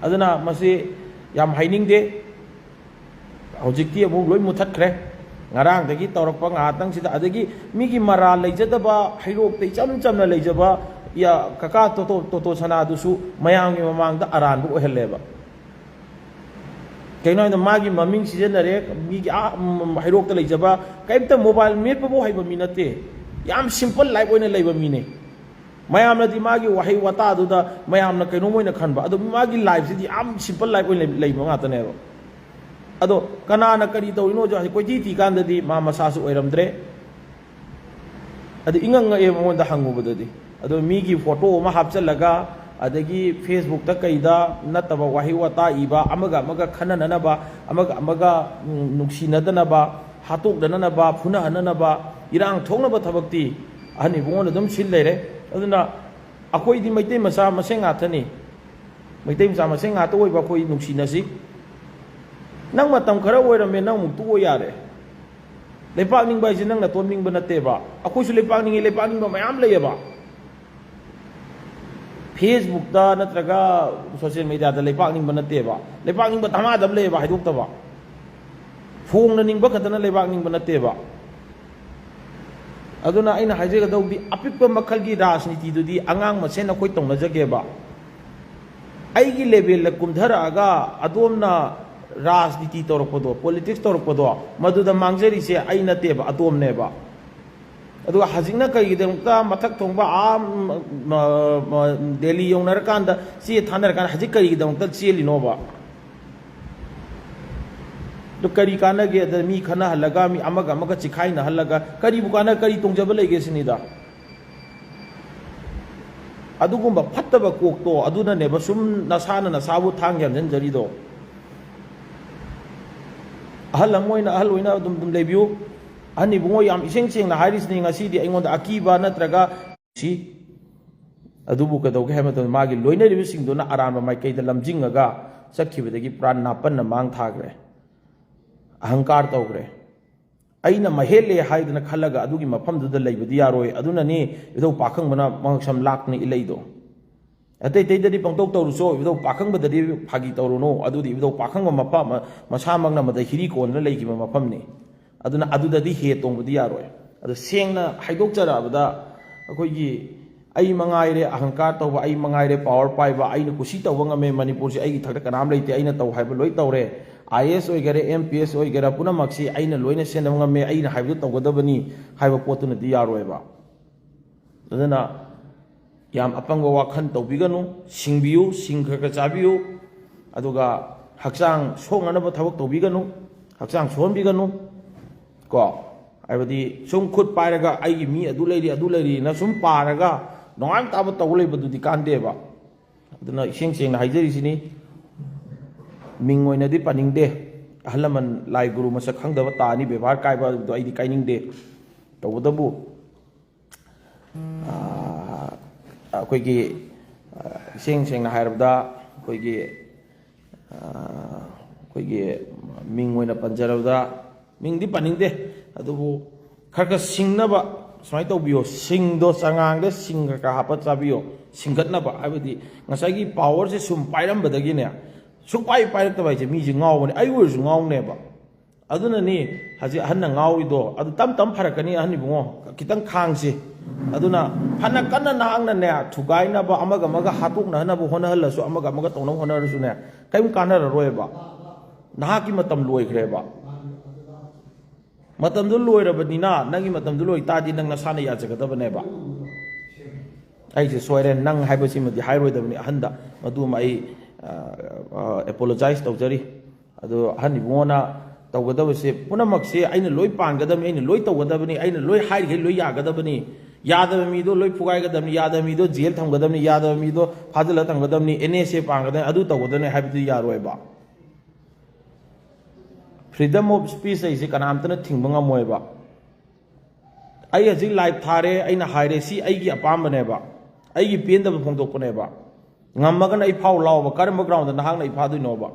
ꯑꯗꯨꯅ ꯃꯁꯤ ꯌꯥꯝ ꯍꯥꯏꯅꯤꯡꯗꯦ꯫ ꯍꯧꯖꯤꯛꯇꯤ ꯑꯃꯨꯛ ꯂꯣꯏ ꯃꯨꯊꯠꯈ꯭ꯔꯦ꯫ ꯉꯔꯥꯡꯗꯒꯤ ꯇꯧꯔꯛꯄ ꯉꯥꯏꯍꯥꯛꯇꯪꯁꯤꯗ, ꯑꯗꯒꯤ ꯃꯤꯒꯤ ꯃꯔꯥꯜ ꯂꯩꯖꯗꯕ, ꯍꯩꯔꯣꯛꯇ ꯏꯆꯝ ꯆꯝꯅ ꯂꯩꯖꯕ ꯌꯥ-, ꯀꯀꯥ ꯇꯣꯇꯣ, ꯇꯣꯇꯣ ꯁꯅꯥꯗꯨꯁꯨ ꯃꯌꯥꯝꯒꯤ ꯃꯃꯥꯡꯗ ꯑꯔꯥꯟꯕ ꯑꯣꯏꯍꯜꯂꯦꯕ꯫ ꯀꯩꯅꯣ ꯍꯥꯏꯕꯗ, ꯃꯥꯒꯤ ꯃꯃꯤꯡ ꯁꯤꯖꯤꯟꯅꯔꯦ, ꯃꯤꯒꯤ ꯑꯥ, ꯎꯝ, ꯍꯩꯔꯣꯛꯇ ꯂꯩꯖꯕ, ꯀꯔꯤꯝꯇ ꯃꯣꯕꯥꯏꯜ ꯃꯦꯠꯄꯐꯥꯎ ꯍꯩꯕ ꯃꯤ ꯅꯠꯇꯦ, ꯌꯥꯝ ꯁꯤꯝꯄꯜ ꯂꯥꯏꯐ ꯑꯣꯏꯅ ꯂꯩꯕ ꯃꯤꯅꯦ꯫ ꯃꯌꯥꯝꯅꯗꯤ ꯃꯥꯒꯤ ꯋꯥꯍꯩ ꯋꯥꯇꯥꯗꯨꯗ ꯃꯌꯥꯝꯅ ꯀꯩꯅꯣꯝ ꯑꯣꯏꯅ ꯈꯟꯕ, ꯑꯗꯣ ꯃꯥꯒꯤ ꯂꯥꯏꯐꯁꯤꯗꯤ ꯌꯥꯝ ꯁꯤꯝꯄꯜ ꯂꯥꯏꯐ ꯑꯣꯏꯅ ꯂꯩ-, ꯂꯩꯕ ꯉꯥꯛꯇꯅꯦꯕ꯫ ꯑꯗꯣ ꯀꯅꯥꯅ ꯀꯔꯤ ꯇꯧꯔꯤꯅꯣꯁꯨ ꯍꯧꯖꯤꯛ ꯀꯣꯏꯊꯤ ꯊꯤ ꯀꯥꯟꯗꯗꯤ ꯃꯥ ꯃꯁꯥꯁꯨ ꯑꯣꯏꯔꯝꯗ꯭ꯔꯦ꯫ ꯑꯗꯨ ꯏꯉꯛ ꯉꯛꯑꯦ ꯃꯉꯣꯟꯗ ꯍꯪꯉꯨꯕꯗꯗꯤ꯫ ꯑꯗꯣ ꯃꯤꯒꯤ ꯐꯣꯇꯣ ꯑꯃ ꯍꯥꯞꯆꯜꯂꯒ, ꯑꯗꯒꯤ ꯐꯦꯁꯕꯨꯛꯇ ꯀꯩꯗ ꯅꯠꯇꯕ ꯋꯥꯍꯩ ꯋꯥꯇꯥ ꯏꯕ, ꯑꯃꯒ ꯑꯃꯒ ꯈꯟꯅꯅꯅꯕ, ꯑꯃꯒ ꯑꯃꯒ, ꯎꯝ, ꯅꯨꯡꯁꯤꯅꯗꯅꯕ, ꯍꯥꯠꯇꯣꯛꯅꯅꯕ, ꯐꯨꯅꯍꯟꯅꯅꯕ, ꯏꯔꯥꯡ ꯊꯣꯛꯅꯕ ꯊꯕꯛꯇꯤ ꯑꯍꯟ ꯏꯕꯨꯡꯉꯣꯅ ꯑꯗꯨꯝ ꯁꯤꯜ ꯂꯩꯔꯦ꯫ ꯑꯗꯨꯅ ꯑꯩꯈꯣꯏꯗꯤ ꯃꯩꯇꯩ ꯃꯆꯥ ꯃꯁꯦꯟ ꯉꯥꯛꯇꯅꯤ꯫ ꯃꯩꯇꯩ ꯃꯆꯥ ꯃꯁꯦꯟ ꯉꯥꯛꯇ ꯑꯣꯏꯕ ꯑꯩꯈꯣꯏ ꯅꯨꯡꯁꯤꯅꯁꯤ꯫ ꯅꯪ ꯃꯇꯝ ꯈꯔ ꯑꯣꯏꯔꯝꯃꯦ, ꯅꯪ ꯑꯃꯨꯛ ꯇꯣꯛꯑꯣ ꯌꯥꯔꯦ꯫ ꯂꯩꯄꯥꯛ ꯅꯤꯡꯕ ꯍꯥꯏꯁꯦ ꯅꯪ ꯅꯇꯣꯝ ꯅꯤꯡꯕ ꯅꯠꯇꯦꯕ꯫ ꯑꯩꯈꯣꯏꯁꯨ ꯂꯩꯄꯥꯛ ꯅꯤꯡꯉꯤ, ꯂꯩꯄꯥꯛ ꯅꯤꯡꯕ ꯃꯌꯥꯝ ꯂꯩꯌꯦꯕ꯫ ꯐꯦꯁꯕꯨꯛꯇ ꯅꯠꯇ꯭ꯔꯒ ꯁꯣꯁꯤꯌꯦꯜ ꯃꯦꯗꯤꯌꯥꯗ ꯂꯩꯄꯥꯛ ꯅꯤꯡꯕ ꯅꯠꯇꯦꯕ꯫ ꯂꯩꯄꯥꯛ ꯅꯤꯡꯕ ꯗꯃꯥꯗꯝ ꯂꯩꯌꯦꯕ, ꯍꯥꯏꯗꯣꯛꯇꯕ꯫ ꯐꯣꯡꯅ ꯅꯤꯡꯕ ꯈꯛꯇꯅ ꯂꯩꯕꯥꯛ ꯅꯤꯡꯕ ꯅꯠꯇꯦꯕ꯫ ꯑꯗꯨꯅ ꯑꯩꯅ ꯍꯥꯏꯖꯒꯗꯧꯕꯗꯤ, ꯑꯄꯤꯛꯄ ꯃꯈꯜꯒꯤ ꯔꯥꯖꯅꯤꯇꯤꯗꯨꯗꯤ ꯑꯉꯥꯡ ꯃꯁꯦꯟ ꯑꯩꯈꯣꯏ ꯇꯧꯅꯖꯒꯦꯕ꯫ ꯑꯩꯒꯤ ꯂꯦꯚꯦꯜꯗ ꯀꯨꯝꯊꯔꯛꯑꯒ ꯑꯗꯣꯝꯅ ꯔꯥꯖꯅꯤꯇꯤ ꯇꯧꯔꯛꯄꯗꯣ, ꯄꯣꯂꯤꯇꯤꯛꯁ ꯇꯧꯔꯛꯄꯗꯣ, ꯃꯗꯨꯗ ꯃꯥꯡꯖꯔꯤꯁꯦ ꯑꯩ ꯅꯠꯇꯦꯕ, ꯑꯗꯣꯝꯅꯦꯕ꯫ ꯑꯗꯨꯒ ꯍꯧꯖꯤꯛꯅ ꯀꯔꯤꯒꯤꯗꯃꯛꯇ ꯃꯊꯛ ꯊꯣꯡꯕ ꯑꯥ, ꯃ-, ꯃ-, ꯗꯦꯜꯂꯤ ꯌꯧꯅꯔꯀꯥꯟꯗ ꯆꯦ ꯊꯥꯅꯔꯀꯥꯟꯗ ꯍꯧꯖꯤꯛ ꯀꯔꯤꯒꯤꯗꯃꯛꯇ ꯆꯦꯜꯂꯤꯅꯣꯕ? ꯑꯗꯨ ꯀꯔꯤ ꯀꯥꯟꯅꯒꯦ? ꯑꯗ ꯃꯤ ꯈꯠꯅꯍꯜꯂꯒ, ꯃꯤ ꯑꯃꯒ ꯑꯃꯒ ꯆꯤꯈꯥꯏꯅꯍꯜꯂꯒ ꯀꯔꯤꯕꯨ ꯀꯥꯟꯅ-, ꯀꯔꯤ ꯇꯣꯡꯖꯕ ꯂꯩꯒꯦ ꯁꯤꯅꯤꯗ? ꯑꯗꯨꯒꯨꯝꯕ ꯐꯠꯇꯕ ꯀꯣꯛꯇꯣ ꯑꯗꯨꯅꯅꯦꯕ ꯁꯨꯝ ꯅꯁꯥꯅ ꯅꯁꯥꯕꯨ ꯊꯥꯡ ꯌꯥꯟꯁꯤꯟꯖꯔꯤꯗꯣ꯫ ꯑꯍꯜ ꯑꯃ ꯑꯣꯏꯅ, ꯑꯍꯜ ꯑꯣꯏꯅ ꯑꯗꯨꯝ, ꯑꯗꯨꯝ ꯂꯩꯕꯤꯌꯨ꯫ ꯑꯍꯟ ꯏꯕꯨꯡꯉꯣ, ꯌꯥꯝ ꯏꯁꯦꯡ ꯁꯦꯡꯅ ꯍꯥꯏꯔꯤꯁꯤꯅꯤ, ꯉꯁꯤꯗꯤ ꯑꯩꯉꯣꯟꯗ ꯑꯀꯤꯕ ꯅꯠꯇ꯭ꯔꯒ ꯁꯤ, ꯑꯗꯨꯕꯨ ꯀꯩꯗꯧꯒꯦ ꯍꯥꯏꯕ ꯃꯇꯝꯗ, ꯃꯥꯒꯤ ꯂꯣꯏꯅꯔꯤꯕꯁꯤꯡꯗꯨꯅ ꯑꯔꯥꯟꯕ ꯃꯥꯏꯀꯩꯗ ꯂꯝꯖꯤꯡꯉꯒ ꯆꯠꯈꯤꯕꯗꯒꯤ ꯄꯨꯔꯥ ꯅꯥꯄꯟꯅ ꯃꯥꯡ ꯊꯥꯈ꯭ꯔꯦ, ꯑꯍꯪꯀꯥꯔ ꯇꯧꯈ꯭ꯔꯦ꯫ ꯑꯩꯅ ꯃꯍꯦꯜꯂꯦ ꯍꯥꯏꯗꯅ ꯈꯜꯂꯒ ꯑꯗꯨꯒꯤ ꯃꯐꯝꯗꯨꯗ ꯂꯩꯕꯗꯤ ꯌꯥꯔꯣꯏ꯫ ꯑꯗꯨꯅꯅꯤ ꯏꯙꯧ ꯄꯥꯈꯪꯕꯅ ꯃꯉꯛꯁꯝ ꯂꯥꯛꯅ ꯏꯜꯂꯛꯏꯗꯣ꯫ ꯑꯇꯩ ꯑꯇꯩꯗꯗꯤ ꯄꯪꯇꯧ ꯇꯧꯔꯨꯆꯣ, ꯏꯙꯧ ꯄꯥꯈꯪꯕꯗꯗꯤ ꯐꯥꯒꯤ ꯇꯧꯔꯨꯅꯨ꯫ ꯑꯗꯨꯗꯤ ꯏꯙꯧ ꯄꯥꯈꯪꯕ ꯃꯐꯝ ꯃꯁꯥꯃꯛꯅ ꯃꯗ ꯍꯤꯔꯤ ꯀꯣꯟꯗꯨꯅ ꯂꯩꯈꯤꯕ ꯃꯐꯝꯅꯤ꯫ ꯑꯗꯨꯅ ꯑꯗꯨꯗꯗꯤ ꯍꯦ ꯇꯣꯡꯕꯗꯤ ꯌꯥꯔꯣꯏ꯫ ꯑꯗꯣ ꯁꯦꯡꯅ ꯍꯥꯏꯗꯣꯛꯆꯔꯛꯑꯕꯗ, ꯑꯩꯈꯣꯏꯒꯤ ꯑꯩ ꯃꯉꯥꯏꯔꯦ, ꯑꯍꯪꯀꯥꯔ ꯇꯧꯕ, ꯑꯩ ꯃꯉꯥꯏꯔꯦ, ꯄꯥꯋꯔ ꯄꯥꯏꯕ, ꯑꯩꯅ ꯀꯨꯁꯤ ꯇꯧꯕ ꯉꯝꯃꯦ, ꯃꯅꯤꯄꯨꯔꯁꯤ ꯑꯩꯒꯤ ꯏꯊꯛꯇ ꯀꯅꯥꯝ ꯂꯩꯇꯦ, ꯑꯩꯅ ꯇꯧ ꯍꯥꯏꯕ ꯂꯣꯏ ꯇꯧꯔꯦ, ꯑꯥꯏ ꯑꯦ ꯑꯦꯁ ꯑꯣꯏꯒꯦꯔꯥ, ꯑꯦꯝ ꯄꯤ ꯑꯦꯁ ꯑꯣꯏꯒꯦꯔꯥ, ꯄꯨꯝꯅꯃꯛꯁꯤ ꯑꯩꯅ ꯂꯣꯏꯅ ꯁꯦꯟꯅꯕ ꯉꯝꯃꯦ, ꯑꯩꯅ ꯍꯥꯏꯕꯗꯨ ꯇꯧꯒꯗꯕꯅꯤ ꯍꯥꯏꯕ ꯄꯣꯠꯇꯨꯅꯗꯤ ꯌꯥꯔꯣꯏꯕ꯫ ꯑꯗꯨꯅ ꯌꯥꯝ ꯑꯄꯪꯕ ꯋꯥꯈꯜ ꯇꯧꯕꯤꯒꯅꯨ, ꯁꯤꯡꯕꯤꯌꯨ, ꯁꯤꯡ ꯈꯔ ꯈꯔ ꯆꯥꯕꯤꯌꯨ, ꯑꯗꯨꯒ ꯍꯛꯆꯥꯡ ꯁꯣꯛꯅꯅꯕ ꯊꯕꯛ ꯇꯧꯕꯤꯒꯅꯨ, ꯍꯛꯆꯥꯡ ꯁꯣꯛꯍꯟꯕꯤꯒꯅꯨ꯫ ꯀꯣ, ꯍꯥꯏꯕꯗꯤ ꯁꯨꯝ ꯈꯨꯠ ꯄꯥꯏꯔꯒ ꯑꯩꯒꯤ ꯃꯤ ꯑꯗꯨ ꯂꯩꯔꯤ, ꯑꯗꯨ ꯂꯩꯔꯤꯅ ꯁꯨꯝ ꯄꯥꯔꯒ ꯅꯣꯡꯉꯥꯟ ꯇꯥꯕ ꯇꯧ ꯂꯩꯕꯗꯨꯗꯤ ꯀꯥꯟꯗꯦꯕ꯫ ꯑꯗꯨꯅ ꯏꯁꯦꯡ ꯁꯦꯡꯅ ꯍꯥꯏꯖꯔꯤꯁꯤꯅꯤ, ꯃꯤꯡ ꯑꯣꯏꯅꯗꯤ ꯄꯟꯅꯤꯡꯗꯦ, ꯑꯍꯜ ꯂꯃꯟ ꯂꯥꯏ ꯒꯨꯔꯨ ꯃꯁꯛ ꯈꯪꯗꯕ ꯇꯥꯅꯤ, ꯕꯦꯕꯥꯔ ꯀꯥꯏꯕ ꯑꯗꯨꯗꯣ ꯑꯩꯗꯤ ꯀꯥꯏꯅꯤꯡꯗꯦ꯫ ꯇꯧꯕꯇꯕꯨ, ꯑꯥ, ꯑꯩꯈꯣꯏꯒꯤ, ꯑꯥ, ꯏꯁꯦꯡ ꯁꯦꯡꯅ ꯍꯥꯏꯔꯕꯗ, ꯑꯩꯈꯣꯏꯒꯤ, ꯑꯥ, ꯑꯩꯈꯣꯏꯒꯤ ꯃꯤꯡ ꯑꯣꯏꯅ ꯄꯟꯖꯔꯕꯗ, ꯃꯤꯡꯗꯤ ꯄꯟꯅꯤꯡꯗꯦ, ꯑꯗꯨꯕꯨ ꯈꯔ ꯈꯔ ꯁꯤꯡꯅꯕ ꯁꯨꯃꯥꯏꯅ ꯇꯧꯕꯤꯌꯣ, ꯁꯤꯡꯗꯣ ꯆꯉꯥꯡꯗ ꯁꯤꯡ ꯈꯔ ꯈꯔ ꯍꯥꯞꯄ ꯆꯥꯕꯤꯌꯣ, ꯁꯤꯡꯒꯠꯅꯕ꯫ ꯍꯥꯏꯕꯗꯤ ꯉꯁꯥꯏꯒꯤ ꯄꯥꯋꯔꯁꯦ ꯁꯨꯝ ꯄꯥꯏꯔꯝꯕꯗꯒꯤꯅꯦ, ꯁꯨꯡꯄꯥꯏ ꯄꯥꯏꯔꯛꯇꯕ ꯍꯥꯏꯁꯦ ꯃꯤꯁꯦ ꯉꯥꯎꯕꯅꯦ, ꯑꯩ ꯑꯣꯏꯔꯁꯨ ꯉꯥꯎꯅꯦꯕ꯫ ꯑꯗꯨꯅꯅꯤ ꯍꯧꯖꯤꯛ ꯑꯍꯟꯅ ꯉꯥꯎꯔꯤꯗꯣ꯫ ꯑꯗꯨ ꯇꯞ ꯇꯞ ꯐꯔꯛꯀꯅꯤ, ꯑꯍꯟ ꯏꯕꯨꯡꯉꯣ, ꯈꯤꯇꯪ ꯈꯥꯡꯁꯤ꯫ ꯑꯗꯨꯅ ꯐꯅ ꯀꯟꯅ ꯅꯍꯥꯛꯅꯅꯦ, ꯊꯨꯒꯥꯏꯅꯕ, ꯑꯃꯒ ꯑꯃꯒ ꯍꯥꯠꯇꯣꯛꯅꯅꯕ ꯍꯣꯠꯅꯍꯜꯂꯁꯨ, ꯑꯃꯒ ꯑꯃꯒ ꯇꯧꯅꯕ ꯍꯣꯠꯅꯔꯁꯨꯅꯦ, ꯀꯔꯤꯝ ꯀꯥꯟꯅꯔꯔꯣꯏꯕ꯫ ꯅꯍꯥꯛꯀꯤ ꯃꯇꯝ ꯂꯣꯏꯈ꯭ꯔꯦꯕ꯫ ꯃꯇꯝꯗꯨ ꯂꯣꯏꯔꯕꯅꯤꯅ, ꯅꯪꯒꯤ ꯃꯇꯝꯗꯨ ꯂꯣꯏ ꯇꯥꯔꯗꯤ ꯅꯪ ꯅꯁꯥꯅ ꯌꯥꯖꯒꯗꯕꯅꯦꯕ꯫ ꯑꯩꯁꯦ ꯁꯣꯏꯔꯦ, ꯅꯪ ꯍꯥꯏꯕꯁꯤꯃꯗꯤ ꯍꯥꯏꯔꯣꯏꯗꯕꯅꯤ ꯑꯍꯟꯗ, ꯃꯗꯨꯃ ꯑꯩ, ꯑ, ꯑ, ꯑꯦꯄꯣꯂꯣꯖꯥꯏꯁ ꯇꯧꯖꯔꯤ꯫ ꯑꯗꯣ ꯑꯍꯟ ꯏꯕꯨꯡꯉꯣꯅ ꯇꯧꯒꯗꯕꯁꯦ ꯄꯨꯝꯅꯃꯛꯁꯦ ꯑꯩꯅ ꯂꯣꯏ ꯄꯥꯟꯒꯗꯕꯅꯤ, ꯑꯩꯅ ꯂꯣꯏ ꯇꯧꯒꯗꯕꯅꯤ, ꯑꯩꯅ ꯂꯣꯏ ꯍꯥꯏꯔꯤꯈꯩ ꯂꯣꯏ ꯌꯥꯒꯗꯕꯅꯤ, ꯌꯥꯗꯕ ꯃꯤꯗꯣ ꯂꯣꯏ ꯐꯨꯒꯥꯏꯒꯗꯕꯅꯤ, ꯌꯥꯗꯕ ꯃꯤꯗꯣ ꯖꯦꯜ ꯊꯝꯒꯗꯕꯅꯤ, ꯌꯥꯗꯕ ꯃꯤꯗꯣ ꯐꯥꯖꯤꯜꯂ ꯊꯝꯒꯗꯕꯅꯤ, ꯑꯦꯟ ꯑꯦꯁ ꯑꯦ ꯄꯥꯟꯒꯗꯕꯅꯤ, ꯑꯗꯨ ꯇꯧꯒꯗꯕꯅꯤ ꯍꯥꯏꯕꯗꯨꯗꯤ ꯌꯥꯔꯣꯏꯕ꯫ Freedom of speech ꯍꯥꯏꯁꯦ ꯀꯅꯥꯝꯇꯅ ꯊꯤꯡꯕ ꯉꯝꯃꯣꯏꯕ꯫ ꯑꯩ ꯍꯧꯖꯤꯛ ꯂꯥꯏꯚ ꯊꯥꯔꯦ, ꯑꯩꯅ ꯍꯥꯏꯔꯦ, ꯁꯤ ꯑꯩꯒꯤ ꯑꯄꯥꯝꯕꯅꯦꯕ, ꯑꯩꯒꯤ ꯄꯦꯟꯗꯕ ꯐꯣꯡꯗꯣꯛꯄꯅꯦꯕ꯫ ꯉꯝꯃꯒꯅ ꯑꯩ ꯐꯥꯎ ꯂꯥꯎꯕ, ꯀꯔꯝꯕ ꯒ꯭ꯔꯥꯎꯟꯗ ꯅꯍꯥꯛꯅ ꯑꯩ ꯐꯥꯗꯣꯏꯅꯣꯕ?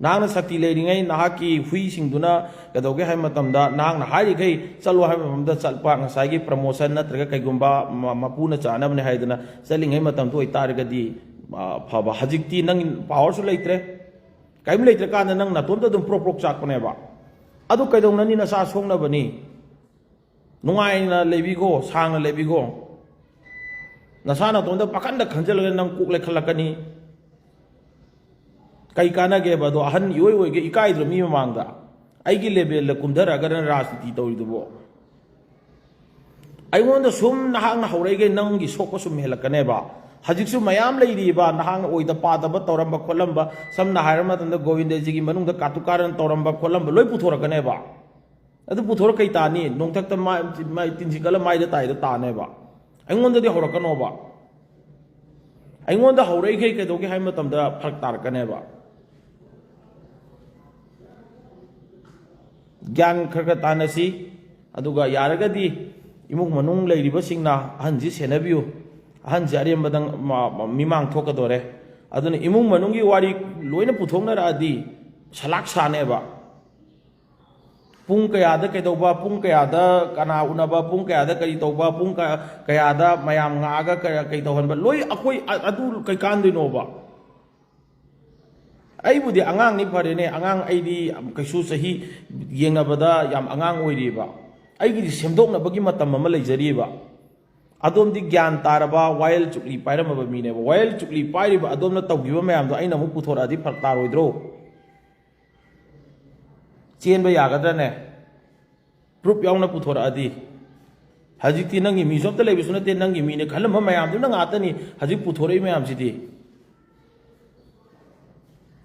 ꯅꯍꯥꯛꯅ ꯁꯛꯇꯤ ꯂꯩꯔꯤꯉꯩ ꯅꯍꯥꯛꯀꯤ ꯍꯨꯏꯁꯤꯡꯗꯨꯅ ꯀꯩꯗꯧꯒꯦ ꯍꯥꯏꯕ ꯃꯇꯝꯗ, ꯅꯍꯥꯛꯅ ꯍꯥꯏꯔꯤꯈꯩ ꯆꯠꯂꯣ ꯍꯥꯏꯕ ꯃꯐꯝꯗ ꯆꯠꯄ, ꯉꯁꯥꯏꯒꯤ ꯄ꯭ꯔꯃꯣꯁꯟ ꯅꯠꯇ꯭ꯔꯒ ꯀꯩꯒꯨꯝꯕ ꯃ- ꯃꯄꯨꯅ ꯆꯥꯅꯕꯅꯦ ꯍꯥꯏꯗꯅ ꯆꯠꯂꯤꯉꯩ ꯃꯇꯝꯗꯨ ꯑꯣꯏꯇꯥꯔꯒꯗꯤ, ꯑ, ꯐꯕ꯫ ꯍꯧꯖꯤꯛꯇꯤ ꯅꯪ ꯄꯥꯋꯔꯁꯨ ꯂꯩꯇ꯭ꯔꯦ, ꯀꯔꯤꯝ ꯂꯩꯇ꯭ꯔꯀꯥꯟꯗ ꯅꯪ ꯅꯥꯇꯣꯝꯇ ꯑꯗꯨꯝ ꯄ꯭ꯔꯣꯛ ꯄ꯭ꯔꯣꯛ ꯆꯥꯛꯄꯅꯦꯕ꯫ ꯑꯗꯨ ꯀꯩꯗꯧꯅꯅꯤ? ꯅꯁꯥ ꯁꯣꯛꯅꯕꯅꯤ꯫ ꯅꯨꯡꯉꯥꯏꯅ ꯂꯩꯕꯤꯈꯣ, ꯁꯥꯡꯅ ꯂꯩꯕꯤꯈꯣ꯫ ꯅꯁꯥ ꯅꯥꯇꯣꯝꯇ ꯄꯥꯈꯟꯗ ꯈꯟꯖꯤꯜꯂꯒ ꯅꯪ ꯀꯣꯛ ꯂꯩꯈꯠꯂꯛꯀꯅꯤ꯫ ꯀꯩ ꯀꯥꯟꯅꯒꯦꯕ ꯑꯗꯣ? ꯑꯍꯟ ꯏꯑꯣꯏ ꯑꯣꯏꯒꯦ ꯏꯀꯥꯏꯗ꯭ꯔꯣ ꯃꯤ ꯃꯃꯥꯡꯗ? ꯑꯩꯒꯤ ꯂꯦꯚꯦꯜꯗ ꯀꯨꯝꯊꯔꯛꯑꯒ ꯅꯪ ꯔꯥꯖꯅꯤꯇꯤ ꯇꯧꯔꯤꯗꯨꯕꯣ? ꯑꯩꯉꯣꯟꯗ ꯁꯨꯝ ꯅꯍꯥꯛꯅ ꯍꯧꯔꯛꯏꯈꯩ ꯅꯪꯒꯤ ꯁꯣꯛꯄ ꯁꯨꯝ ꯍꯦꯜꯂꯛꯀꯅꯦꯕ꯫ ꯍꯧꯖꯤꯛꯁꯨ ꯃꯌꯥꯝ ꯂꯩꯔꯤꯕ ꯅꯍꯥꯛꯅ ꯑꯣꯏꯗ ꯄꯥꯗꯕ ꯇꯧꯔꯝꯕ ꯈꯣꯠꯂꯝꯕ, ꯁꯝꯅ ꯍꯥꯏꯔꯕ ꯃꯇꯝꯗ ꯒꯣꯕꯤꯟꯗꯖꯤꯒꯤ ꯃꯅꯨꯡꯗ ꯀꯥꯇꯨ ꯀꯥꯔꯟ ꯇꯧꯔꯝꯕ ꯈꯣꯠꯂꯝꯕ ꯂꯣꯏ ꯄꯨꯊꯣꯔꯛꯀꯅꯦꯕ꯫ ꯑꯗꯨ ꯄꯨꯊꯣꯔꯛ ꯀꯩ ꯇꯥꯅꯤ? ꯅꯣꯡꯊꯛꯇ ꯃꯥꯏ, ꯃꯥꯏ ꯇꯤꯟꯁꯤ ꯀꯜꯂ ꯃꯥꯏꯗ ꯇꯥꯏꯗ ꯇꯥꯅꯦꯕ꯫ ꯑꯩꯉꯣꯟꯗꯗꯤ ꯍꯧꯔꯛꯀꯅꯣꯕ꯫ ꯑꯩꯉꯣꯟꯗ ꯍꯧꯔꯛꯏꯈꯩ ꯀꯩꯗꯧꯒꯦ ꯍꯥꯏꯕ ꯃꯇꯝꯗ ꯐꯔꯛ ꯇꯥꯔꯛꯀꯅꯦꯕ꯫ ꯒ꯭ꯌꯥꯟ ꯈꯔ ꯈꯔ ꯇꯥꯅꯁꯤ꯫ ꯑꯗꯨꯒ ꯌꯥꯔꯒꯗꯤ ꯏꯃꯨꯡ ꯃꯅꯨꯡ ꯂꯩꯔꯤꯕꯁꯤꯡꯅ ꯑꯍꯟꯁꯤ ꯁꯦꯟꯅꯕꯤꯌꯨ꯫ ꯑꯍꯟꯁꯤ ꯑꯔꯦꯝꯕꯗ ꯃ-, ꯃ-, ꯃꯤꯃꯥꯡ ꯊꯣꯛꯀꯗꯣꯔꯦ꯫ ꯑꯗꯨꯅ ꯏꯃꯨꯡ ꯃꯅꯨꯡꯒꯤ ꯋꯥꯔꯤ ꯂꯣꯏꯅ ꯄꯨꯊꯣꯛꯅꯔꯛꯑꯗꯤ ꯁꯂꯥꯛ ꯁꯥꯅꯦꯕ꯫ ꯄꯨꯡ ꯀꯌꯥꯗ ꯀꯩꯗꯧꯕ, ꯄꯨꯡ ꯀꯌꯥꯗ ꯀꯅꯥ ꯎꯅꯕ, ꯄꯨꯡ ꯀꯌꯥꯗ ꯀꯔꯤ ꯇꯧꯕ, ꯄꯨꯡ ꯀ-, ꯀꯌꯥꯗ ꯃꯌꯥꯝ ꯉꯥꯛꯑꯒ ꯀ-, ꯀꯩ ꯇꯧꯍꯟꯕ, ꯂꯣꯏ ꯑꯩꯈꯣꯏ ꯑ-, ꯑꯗꯨ ꯀꯩ ꯀꯥꯟꯗꯣꯏꯅꯣꯕ? ꯑꯩꯕꯨꯗꯤ ꯑꯉꯥꯡꯅꯤ ꯐꯔꯦꯅꯦ, ꯑꯉꯥꯡ ꯑꯩꯗꯤ ꯀꯩꯁꯨ ꯆꯍꯤ ꯌꯦꯡꯅꯕꯗ ꯌꯥꯝ ꯑꯉꯥꯡ ꯑꯣꯏꯔꯤꯕ꯫ ꯑꯩꯒꯤꯗꯤ ꯁꯦꯝꯗꯣꯛꯅꯕꯒꯤ ꯃꯇꯝ ꯑꯃ ꯂꯩꯖꯔꯤꯕ꯫ ꯑꯗꯣꯝꯗꯤ ꯒ꯭ꯌꯥꯟ ꯇꯥꯔꯕ ꯋꯥꯌꯦꯜ ꯆꯨꯛꯂꯤ ꯄꯥꯏꯔꯝꯃꯕ ꯃꯤꯅꯦꯕ꯫ ꯋꯥꯌꯦꯜ ꯆꯨꯛꯂꯤ ꯄꯥꯏꯔꯤꯕ ꯑꯗꯣꯝꯅ ꯇꯧꯈꯤꯕ ꯃꯌꯥꯝꯗꯣ ꯑꯩꯅ ꯑꯃꯨꯛ ꯄꯨꯊꯣꯔꯛꯑꯗꯤ ꯐꯔꯛ ꯇꯥꯔꯣꯏꯗ꯭ꯔꯣ? ꯆꯦꯟꯕ ꯌꯥꯒꯗ꯭ꯔꯅꯦ? ꯄ꯭ꯔꯨꯞ ꯌꯥꯎꯅ ꯄꯨꯊꯣꯔꯛꯑꯗꯤ꯫ ꯍꯧꯖꯤꯛꯇꯤ ꯅꯪꯒꯤ ꯃꯤꯁꯨ ꯑꯝꯇ ꯂꯩꯕꯁꯨ ꯅꯠꯇꯦ, ꯅꯪꯒꯤ ꯃꯤꯅꯦ ꯈꯜꯂꯝꯕ ꯃꯌꯥꯝꯗꯨꯅ ꯉꯥꯛꯇꯅꯤ ꯍꯧꯖꯤꯛ ꯄꯨꯊꯣꯔꯛꯏ ꯃꯌꯥꯝꯁꯤꯗꯤ꯫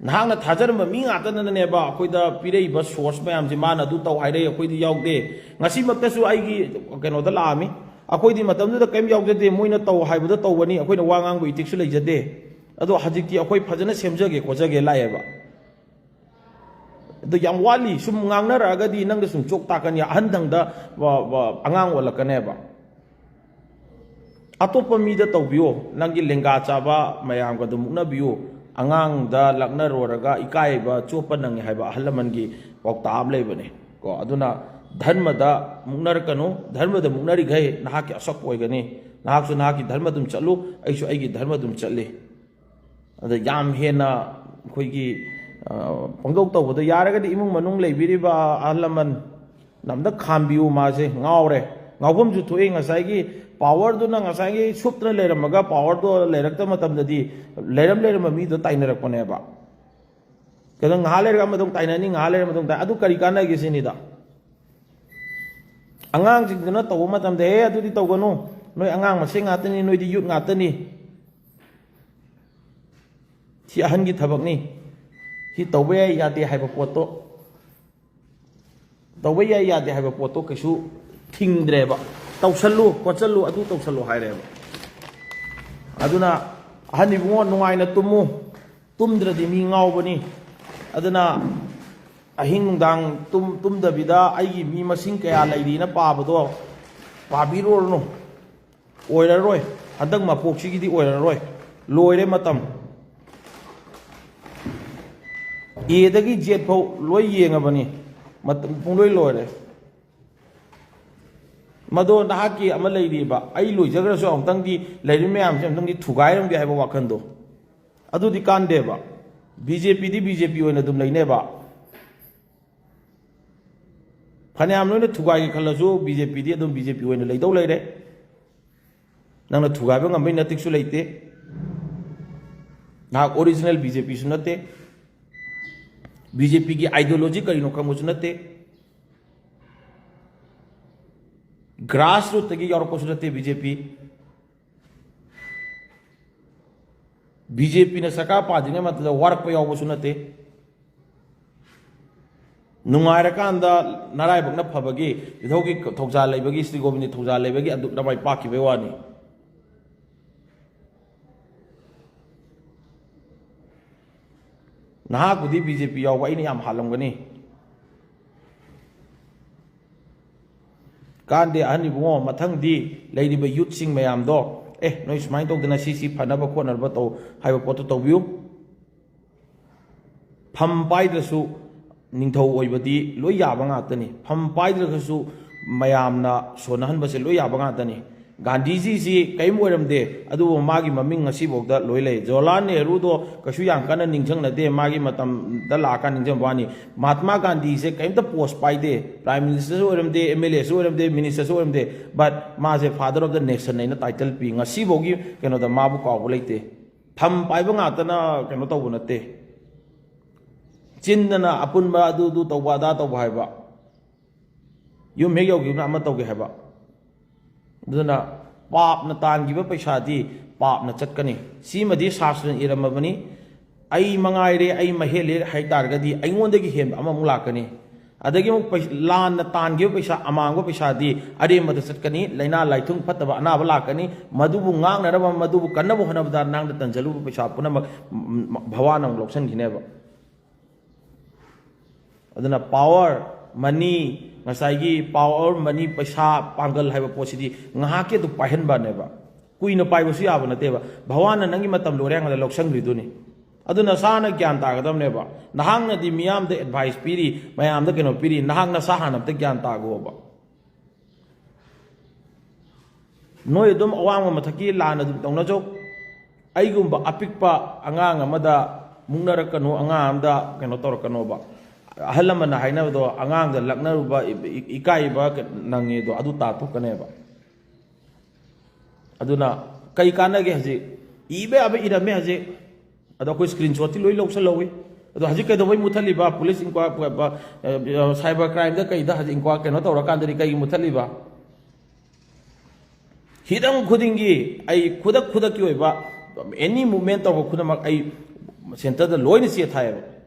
ꯅꯍꯥꯛꯅ ꯊꯥꯖꯔꯝꯕ ꯃꯤ ꯉꯥꯛꯇꯅꯅꯦꯕ ꯑꯩꯈꯣꯏꯗ ꯄꯤꯔꯛꯏꯕ ꯁꯣꯔꯁ ꯃꯌꯥꯝꯁꯦ꯫ ꯃꯥꯅ ꯑꯗꯨ ꯇꯧ ꯍꯥꯏꯔꯛꯏ, ꯑꯩꯈꯣꯏꯗꯤ ꯌꯥꯎꯗꯦ꯫ ꯉꯁꯤꯃꯛꯇꯁꯨ ꯑꯩꯒꯤ ꯀꯩꯅꯣꯗ ꯂꯥꯛꯑꯝꯃꯤ꯫ ꯑꯩꯈꯣꯏꯗꯤ ꯃꯇꯝꯗꯨꯗ ꯀꯔꯤꯝ ꯌꯥꯎꯖꯗꯦ, ꯃꯣꯏꯅ ꯇꯧ ꯍꯥꯏꯕꯗ ꯇꯧꯕꯅꯤ, ꯑꯩꯈꯣꯏꯅ ꯋꯥ ꯉꯥꯡꯕ ꯏꯊꯤꯛꯁꯨ ꯂꯩꯖꯗꯦ꯫ ꯑꯗꯣ ꯍꯧꯖꯤꯛꯇꯤ ꯑꯩꯈꯣꯏ ꯐꯖꯅ ꯁꯦꯝꯖꯒꯦ ꯈꯣꯠꯆꯒꯦ ꯂꯥꯛꯑꯦꯕ꯫ ꯑꯗꯣ ꯌꯥꯝ ꯋꯥꯠꯂꯤ, ꯁꯨꯝ ꯉꯥꯡꯅꯔꯛꯑꯒꯗꯤ ꯅꯪꯗ ꯁꯨꯝ ꯆꯣꯛ ꯇꯥꯛꯀꯅꯤ, ꯑꯍꯟꯗꯪꯗ ꯋꯥ- ꯋꯥ- ꯑꯉꯥꯡ ꯑꯣꯜꯂꯛꯀꯅꯦꯕ꯫ ꯑꯇꯣꯞꯄ ꯃꯤꯗ ꯇꯧꯕꯤꯌꯣ, ꯅꯪꯒꯤ ꯂꯦꯡꯒꯥ ꯆꯥꯕ ꯃꯌꯥꯝꯒ ꯑꯗꯨꯝ ꯃꯨꯛꯅꯕꯤꯌꯨ꯫ ꯑꯉꯥꯡꯗ ꯂꯛꯅꯔꯨꯔꯒ ꯏꯀꯥꯏꯕ ꯆꯣꯞꯄ ꯅꯪꯉꯤ ꯍꯥꯏꯕ ꯑꯍꯜ ꯂꯃꯟꯒꯤ ꯄꯥꯎꯇꯥꯛ ꯑꯃ ꯂꯩꯕꯅꯦ ꯀꯣ꯫ ꯑꯗꯨꯅ ꯙꯔꯃꯗ ꯃꯨꯛꯅꯔꯛꯀꯅꯨ, ꯙꯔꯃꯗ ꯃꯨꯛꯅꯔꯤꯈꯩ ꯅꯍꯥꯛꯀꯤ ꯑꯁꯣꯛꯄ ꯑꯣꯏꯒꯅꯤ꯫ ꯅꯍꯥꯛꯁꯨ ꯅꯍꯥꯛꯀꯤ ꯙꯔꯃ ꯑꯗꯨꯝ ꯆꯠꯂꯨ, ꯑꯩꯁꯨ ꯑꯩꯒꯤ ꯙꯔꯃ ꯑꯗꯨꯝ ꯆꯠꯂꯤ꯫ ꯑꯗ ꯌꯥꯝ ꯍꯦꯟꯅ ꯑꯩꯈꯣꯏꯒꯤ, ꯑ, ꯄꯪꯇꯧ ꯇꯧꯕꯗ ꯌꯥꯔꯒꯗꯤ ꯏꯃꯨꯡ ꯃꯅꯨꯡ ꯂꯩꯕꯤꯔꯤꯕ ꯑꯍꯜ ꯂꯃꯟ ꯑꯝꯇ ꯈꯥꯝꯕꯤꯌꯨ꯫ ꯃꯥꯁꯦ ꯉꯥꯎꯔꯦ, ꯉꯥꯎꯐꯝꯁꯨ ꯊꯣꯛꯏ꯫ ꯉꯁꯥꯏꯒꯤ ꯄꯥꯋꯔꯗꯨꯅ ꯉꯁꯥꯏꯒꯤ ꯁꯨꯞꯇꯅ ꯂꯩꯔꯝꯃꯒ ꯄꯥꯋꯔꯗꯣ ꯂꯩꯔꯛꯇ ꯃꯇꯝꯗꯗꯤ ꯂꯩꯔꯝ ꯂꯩꯔꯝꯕ ꯃꯤꯗꯣ ꯇꯥꯏꯅꯔꯛꯄꯅꯦꯕ꯫ ꯀꯩꯅꯣ, ꯉꯥꯏꯍꯥꯛ ꯂꯩꯔꯒ ꯑꯃꯗꯧ ꯇꯥꯏꯅꯅꯤ, ꯉꯥꯏꯍꯥꯛ ꯂꯩꯔꯒ ꯑꯃꯗꯧ ꯇꯥꯏ-, ꯑꯗꯨ ꯀꯔꯤ ꯀꯥꯟꯅꯒꯦ ꯁꯤꯅꯤꯗ꯫ ꯑꯉꯥꯡꯁꯤꯡꯗꯨꯅ ꯇꯧꯕ ꯃꯇꯝꯗ, "ꯑꯦ, ꯑꯗꯨꯗꯤ ꯇꯧꯒꯅꯨ, ꯅꯣꯏ ꯑꯉꯥꯡ ꯃꯁꯦꯟ ꯉꯥꯛꯇꯅꯤ, ꯅꯣꯏꯗꯤ ꯌꯨꯠ ꯉꯥꯛꯇꯅꯤ, ꯁꯤ ꯑꯍꯟꯒꯤ ꯊꯕꯛꯅꯤ, ꯁꯤ ꯇꯧꯕ ꯌꯥꯏ ꯌꯥꯗꯦ ꯍꯥꯏꯕ ꯄꯣꯠꯇꯣ, ꯇꯧꯕ ꯌꯥꯏ ꯌꯥꯗꯦ ꯍꯥꯏꯕ ꯄꯣꯠꯇꯣ ꯀꯩꯁꯨ ꯊꯤꯡꯗ꯭ꯔꯦꯕ꯫ ꯇꯧꯁꯜꯂꯨ ꯈꯣꯠꯆꯜꯂꯨ, ꯑꯗꯨ ꯇꯧꯁꯜꯂꯨ" ꯍꯥꯏꯔꯦꯕ꯫ ꯑꯗꯨꯅ ꯑꯍꯟ ꯏꯕꯨꯡꯉꯣ, ꯅꯨꯡꯉꯥꯏꯅ ꯇꯨꯝꯃꯨ, ꯇꯨꯝꯗ꯭ꯔꯗꯤ ꯃꯤ ꯉꯥꯎꯕꯅꯤ꯫ ꯑꯗꯨꯅ ꯑꯍꯤꯡ ꯅꯨꯡꯗꯥꯡ ꯇꯨꯝ-, ꯇꯨꯝꯗꯕꯤꯗ ꯑꯩꯒꯤ ꯃꯤ ꯃꯁꯤꯡ ꯀꯌꯥ ꯂꯩꯔꯤꯅ ꯄꯥꯕꯗꯣ ꯄꯥꯕꯤꯔꯨꯔꯅꯨ꯫ ꯑꯣꯏꯔꯔꯣꯏ꯫ ꯍꯟꯗꯛ ꯃꯄꯣꯛꯁꯤꯒꯤꯗꯤ ꯑꯣꯏꯔꯔꯣꯏ꯫ ꯂꯣꯏꯔꯦ ꯃꯇꯝ꯫ ꯑꯦꯗꯒꯤ ꯖꯦꯠ ꯐꯥꯎ ꯂꯣꯏ ꯌꯦꯡꯉꯕꯅꯤ꯫ ꯃꯇꯝ ꯄꯨꯡꯂꯣꯏ ꯂꯣꯏꯔꯦ꯫ ꯃꯗꯣ ꯅꯍꯥꯛꯀꯤ ꯑꯃ ꯂꯩꯔꯤꯕ, ꯑꯩ ꯂꯣꯏꯖꯈ꯭ꯔꯁꯨ ꯑꯃꯨꯛꯇꯪꯗꯤ ꯂꯩꯔꯤꯕ ꯃꯌꯥꯝꯁꯦ ꯑꯃꯨꯛꯇꯪꯗꯤ ꯊꯨꯒꯥꯏꯔꯝꯒꯦ ꯍꯥꯏꯕ ꯋꯥꯈꯜꯗꯣ꯫ ꯑꯗꯨꯗꯤ ꯀꯥꯟꯗꯦꯕ꯫ ꯕꯤ ꯖꯦ ꯄꯤꯗꯤ ꯕꯤ ꯖꯦ ꯄꯤ ꯑꯣꯏꯅ ꯑꯗꯨꯝ ꯂꯩꯅꯦꯕ꯫ ꯐꯅꯌꯥꯝ ꯂꯣꯏꯅ ꯊꯨꯒꯥꯏꯒꯦ ꯈꯜꯂꯁꯨ, ꯕꯤ ꯖꯦ ꯄꯤꯗꯤ ꯑꯗꯨꯝ ꯕꯤ ꯖꯦ ꯄꯤ ꯑꯣꯏꯅ ꯂꯩꯗꯧ ꯂꯩꯔꯦ꯫ ꯅꯪꯅ ꯊꯨꯒꯥꯏꯕ ꯉꯝꯕꯩ ꯅꯇꯤꯛꯁꯨ ꯂꯩꯇꯦ꯫ ꯅꯍꯥꯛ ꯑꯣꯔꯤꯖꯤꯅꯦꯜ ꯕꯤ ꯖꯦ ꯄꯤꯁꯨ ꯅꯠꯇꯦ꯫ ꯕꯤ ꯖꯦ ꯄꯤꯒꯤ ꯑꯥꯏꯗꯤꯌꯣꯂꯣꯖꯤ ꯀꯔꯤꯅꯣ ꯈꯪꯕꯁꯨ ꯅꯠꯇꯦ꯫ ꯒ꯭ꯔꯥꯁ ꯔꯨꯠꯇꯒꯤ ꯌꯥꯎꯔꯛꯄꯁꯨ ꯅꯠꯇꯦ ꯕꯤ ꯖꯦ ꯄꯤ꯫ ꯕꯤ ꯖꯦ ꯄꯤꯅ ꯁꯔꯀꯥꯔ ꯄꯥꯟꯗ꯭ꯔꯤꯉꯩ ꯃꯇꯝꯗ ꯋꯥꯔꯛꯄ ꯌꯥꯎꯕꯁꯨ ꯅꯠꯇꯦ꯫ ꯅꯨꯡꯉꯥꯏꯔꯀꯥꯟꯗ ꯅꯔꯥꯏꯕꯛꯅ ꯐꯕꯒꯤ, ꯏꯙꯧꯒꯤ ꯊꯧꯖꯥꯜ ꯂꯩꯕꯒꯤ, ꯁ꯭ꯔꯤ ꯒꯣꯕꯤꯟꯗ ꯊꯧꯖꯥꯜ ꯂꯩꯕꯒꯤ ꯑꯗꯨ ꯅꯃꯥꯏ ꯄꯥꯛꯈꯤꯕꯩ ꯋꯥꯅꯤ꯫ ꯅꯍꯥꯛꯄꯨꯗꯤ ꯕꯤ ꯖꯦ ꯄꯤ ꯌꯥꯎꯕ ꯑꯩꯅ ꯌꯥꯝ ꯍꯥꯜꯂꯝꯒꯅꯤ꯫ ꯀꯥꯟꯗꯦ ꯑꯍꯟ ꯏꯕꯨꯡꯉꯣ, ꯃꯊꯪꯗꯤ ꯂꯩꯔꯤꯕ ꯌꯨꯠꯁꯤꯡ ꯃꯌꯥꯝꯗꯣ, "ꯑꯦ, ꯅꯣꯏ ꯁꯨꯃꯥꯏꯅ ꯇꯧꯗꯅ ꯁꯤ ꯁꯤ ꯐꯅꯕ ꯈꯣꯠꯅꯕ ꯇꯧ" ꯍꯥꯏꯕ ꯄꯣꯠꯇꯨ ꯇꯧꯕꯤꯌꯨ꯫ ꯐꯝ ꯄꯥꯏꯗ꯭ꯔꯁꯨ ꯅꯤꯡꯊꯧ ꯑꯣꯏꯕꯗꯤ ꯂꯣꯏ ꯌꯥꯕ ꯉꯥꯛꯇꯅꯤ꯫ ꯐꯝ ꯄꯥꯏꯗ꯭ꯔꯒꯁꯨ ꯃꯌꯥꯝꯅ ꯁꯣꯟꯅꯍꯟꯕꯁꯦ ꯂꯣꯏ ꯌꯥꯕ ꯉꯥꯛꯇꯅꯤ꯫ ꯒꯥꯟꯙꯤꯖꯤꯁꯤ ꯀꯔꯤꯝ ꯑꯣꯏꯔꯝꯗꯦ, ꯑꯗꯨꯕꯨ ꯃꯥꯒꯤ ꯃꯃꯤꯡ ꯉꯁꯤꯐꯥꯎꯗ ꯂꯣꯏ ꯂꯩ꯫ ꯖꯋꯥꯍꯔꯂꯥꯜ ꯅꯦꯍꯔꯨꯗꯣ ꯀꯩꯁꯨ ꯌꯥꯝ ꯀꯟꯅ ꯅꯤꯡꯁꯤꯡꯅꯗꯦ, ꯃꯥꯒꯤ ꯃꯇꯝꯗ ꯂꯥꯛꯑꯀꯥꯟꯗ ꯅꯤꯡꯁꯤꯡꯕ ꯋꯥꯅꯤ꯫ ꯃꯍꯥꯇꯃꯥ ꯒꯥꯟꯙꯤꯁꯦ ꯀꯔꯤꯝꯇ ꯄꯣꯁ ꯄꯥꯏꯗꯦ, ꯄ꯭ꯔꯥꯏꯝ ꯃꯤꯅꯤꯁꯇꯔꯁꯨ ꯑꯣꯏꯔꯝꯗꯦ, ꯑꯦꯝ ꯑꯦꯜ ꯑꯦꯁꯨ ꯑꯣꯏꯔꯝꯗꯦ, ꯃꯤꯅꯤꯁꯇꯔꯁꯨ ꯑꯣꯏꯔꯝꯗꯦ, ꯕꯠ ꯃꯥꯁꯦ ꯐꯥꯗꯔ ꯑꯣꯐ ꯗ ꯅꯦꯁꯟ ꯍꯥꯏꯅ ꯇꯥꯏꯇꯜ ꯄꯤ꯫ ꯉꯁꯤꯐꯥꯎꯒꯤ ꯀꯩꯅꯣꯗ ꯃꯥꯕꯨ ꯀꯥꯎꯕ ꯂꯩꯇꯦ꯫ ꯐꯝ ꯄꯥꯏꯕ ꯉꯥꯛꯇꯅ ꯀꯩꯅꯣ ꯇꯧꯕ ꯅꯠꯇꯦ꯫ ꯆꯤꯟꯗꯅ ꯑꯄꯨꯟꯕ ꯑꯗꯨ ꯑꯗꯨ ꯇꯧꯕ ꯑꯗꯥ ꯇꯧꯕ ꯍꯥꯏꯕ, ꯌꯨꯝ ꯍꯦꯛ ꯌꯧꯈꯤꯕꯅ ꯑꯃ ꯇꯧꯒꯦ ꯍꯥꯏꯕ꯫ ꯑꯗꯨꯅ ꯄꯥꯞꯅ ꯇꯥꯟꯈꯤꯕ ꯄꯩꯁꯥꯗꯤ ꯄꯥꯞꯅ ꯆꯠꯀꯅꯤ꯫ ꯁꯤꯃꯗꯤ ꯁꯥꯁꯇ꯭ꯔꯅ ꯏꯔꯝꯃꯕꯅꯤ꯫ "ꯑꯩ ꯃꯉꯥꯏꯔꯦ, ꯑꯩ ꯃꯍꯦꯜꯂꯦ" ꯍꯥꯏ ꯇꯥꯔꯒꯗꯤ ꯑꯩꯉꯣꯟꯗꯒꯤ ꯍꯦꯟꯕ ꯑꯃꯃꯨꯛ ꯂꯥꯛꯀꯅꯤ꯫ ꯑꯗꯒꯤ ꯑꯃꯨꯛ ꯄꯩ-, ꯂꯥꯟꯅ ꯇꯥꯟꯈꯤꯕ ꯄꯩꯁꯥ ꯑꯃꯥꯡꯕ ꯄꯩꯁꯥꯗꯤ ꯑꯔꯦꯝꯕꯗ ꯆꯠꯀꯅꯤ, ꯂꯥꯏꯅꯥ ꯂꯥꯏꯊꯨꯡ ꯐꯠꯇꯕ ꯑꯅꯥꯕ ꯂꯥꯛꯀꯅꯤ꯫ ꯃꯗꯨꯕꯨ ꯉꯥꯛꯅꯅꯕ, ꯃꯗꯨꯕꯨ ꯀꯟꯅꯕ ꯍꯣꯠꯅꯕꯗ ꯅꯪꯅ ꯇꯟꯖꯜꯂꯨꯕ ꯄꯩꯁꯥ ꯄꯨꯝꯅꯃꯛ, ꯎꯝ, ꯎꯝ, ꯚꯒꯋꯥꯟꯅ ꯑꯃꯨꯛ ꯂꯧꯁꯤꯟꯈꯤꯅꯦꯕ꯫ ꯑꯗꯨꯅ ꯄꯥꯋꯔ, ꯃꯅꯤ, ꯉꯁꯥꯏꯒꯤ ꯄꯥꯋꯔ, ꯃꯅꯤ, ꯄꯩꯁꯥ, ꯄꯥꯡꯒꯜ ꯍꯥꯏꯕ ꯄꯣꯠꯁꯤꯗꯤ ꯉꯥꯏꯍꯥꯛꯀꯤ ꯑꯗꯨꯝ ꯄꯥꯏꯍꯟꯕꯅꯦꯕ꯫ ꯀꯨꯏꯅ ꯄꯥꯏꯕꯁꯨ ꯌꯥꯕ ꯅꯠꯇꯦꯕ꯫ ꯚꯒꯋꯥꯟꯅ ꯅꯪꯒꯤ ꯃꯇꯝ ꯂꯣꯏꯔꯦ ꯍꯥꯏꯔꯀꯥꯟꯗ ꯂꯧꯁꯟꯈ꯭ꯔꯤꯗꯨꯅꯤ꯫ ꯑꯗꯨ ꯅꯁꯥꯅ ꯒ꯭ꯌꯥꯟ ꯇꯥꯒꯗꯕꯅꯦꯕ꯫ ꯅꯍꯥꯛꯅꯗꯤ ꯃꯤꯌꯥꯝꯗ ꯑꯦꯗꯚꯥꯏꯁ ꯄꯤꯔꯤ, ꯃꯌꯥꯝꯗ ꯀꯩꯅꯣ ꯄꯤꯔꯤ, ꯅꯍꯥꯛ ꯅꯁꯥ ꯍꯥꯟꯅ ꯑꯝꯇ ꯒ꯭ꯌꯥꯟ ꯇꯥꯒꯣꯕ꯫ ꯅꯣꯏ ꯑꯗꯨꯝ ꯑꯋꯥꯡꯕ ꯃꯊꯛꯀꯤ ꯂꯥꯟ ꯑꯗꯨꯝ ꯇꯧꯅꯖꯧ꯫ ꯑꯩꯒꯨꯝꯕ ꯑꯄꯤꯛꯄ ꯑꯉꯥꯡ ꯑꯃꯗ ꯃꯨꯛꯅꯔꯛꯀꯅꯨ, ꯑꯉꯥꯡ ꯑꯃꯗ ꯀꯩꯅꯣ ꯇꯧꯔꯛꯀꯅꯣꯕ꯫ ꯑꯍꯜ ꯂꯃꯟꯅ ꯍꯥꯏꯅꯕꯗꯣ ꯑꯉꯥꯡꯗ ꯂꯛꯅꯔꯨꯕ, ꯏ-, ꯏ-, ꯏꯀꯥꯏꯕ ꯅꯪꯉꯦꯗꯣ ꯑꯗꯨ ꯇꯥꯊꯣꯛꯀꯅꯦꯕ꯫ ꯑꯗꯨꯅ ꯀꯩ ꯀꯥꯟꯅꯒꯦ ꯍꯧꯖꯤꯛ? ꯏꯕ ꯌꯥꯕ ꯏꯔꯝꯃꯦ ꯍꯧꯖꯤꯛ꯫ ꯑꯗꯣ ꯑꯩꯈꯣꯏ ꯁ꯭ꯀ꯭ꯔꯤꯟ ꯁꯣꯠꯇꯤ ꯂꯣꯏ ꯂꯧꯁꯜꯍꯧꯋꯤ꯫ ꯑꯗꯣ ꯍꯧꯖꯤꯛ ꯀꯩꯗꯧꯕꯩ ꯃꯨꯠꯊꯠꯂꯤꯕ? ꯄꯨꯂꯤꯁ ꯏꯟꯀ꯭ꯋꯥ-, ꯄ-, ꯄ-, ꯑ, ꯁꯥꯏꯕꯔ ꯀ꯭ꯔꯥꯏꯝꯗ ꯀꯩꯗ ꯍꯧꯖꯤꯛ ꯏꯟꯀ꯭ꯋꯥ-, ꯀꯩꯅꯣ ꯇꯧꯔꯀꯥꯟꯗꯗꯤ ꯀꯩꯒꯤ ꯃꯨꯠꯊꯠꯂꯤꯕ? ꯍꯤꯔꯝ ꯈꯨꯗꯤꯡꯒꯤ ꯑꯩ ꯈꯨꯗꯛ ꯈꯨꯗꯛꯀꯤ ꯑꯣꯏꯕ ꯑꯦꯅꯤ ꯃꯨꯞꯃꯦꯟ ꯇꯧꯕ ꯈꯨꯗꯤꯡꯃꯛ ꯑꯩ ꯁꯦꯟꯇꯔꯗ ꯂꯣꯏꯅ ꯆꯦ ꯊꯥꯏꯌꯦꯕ꯫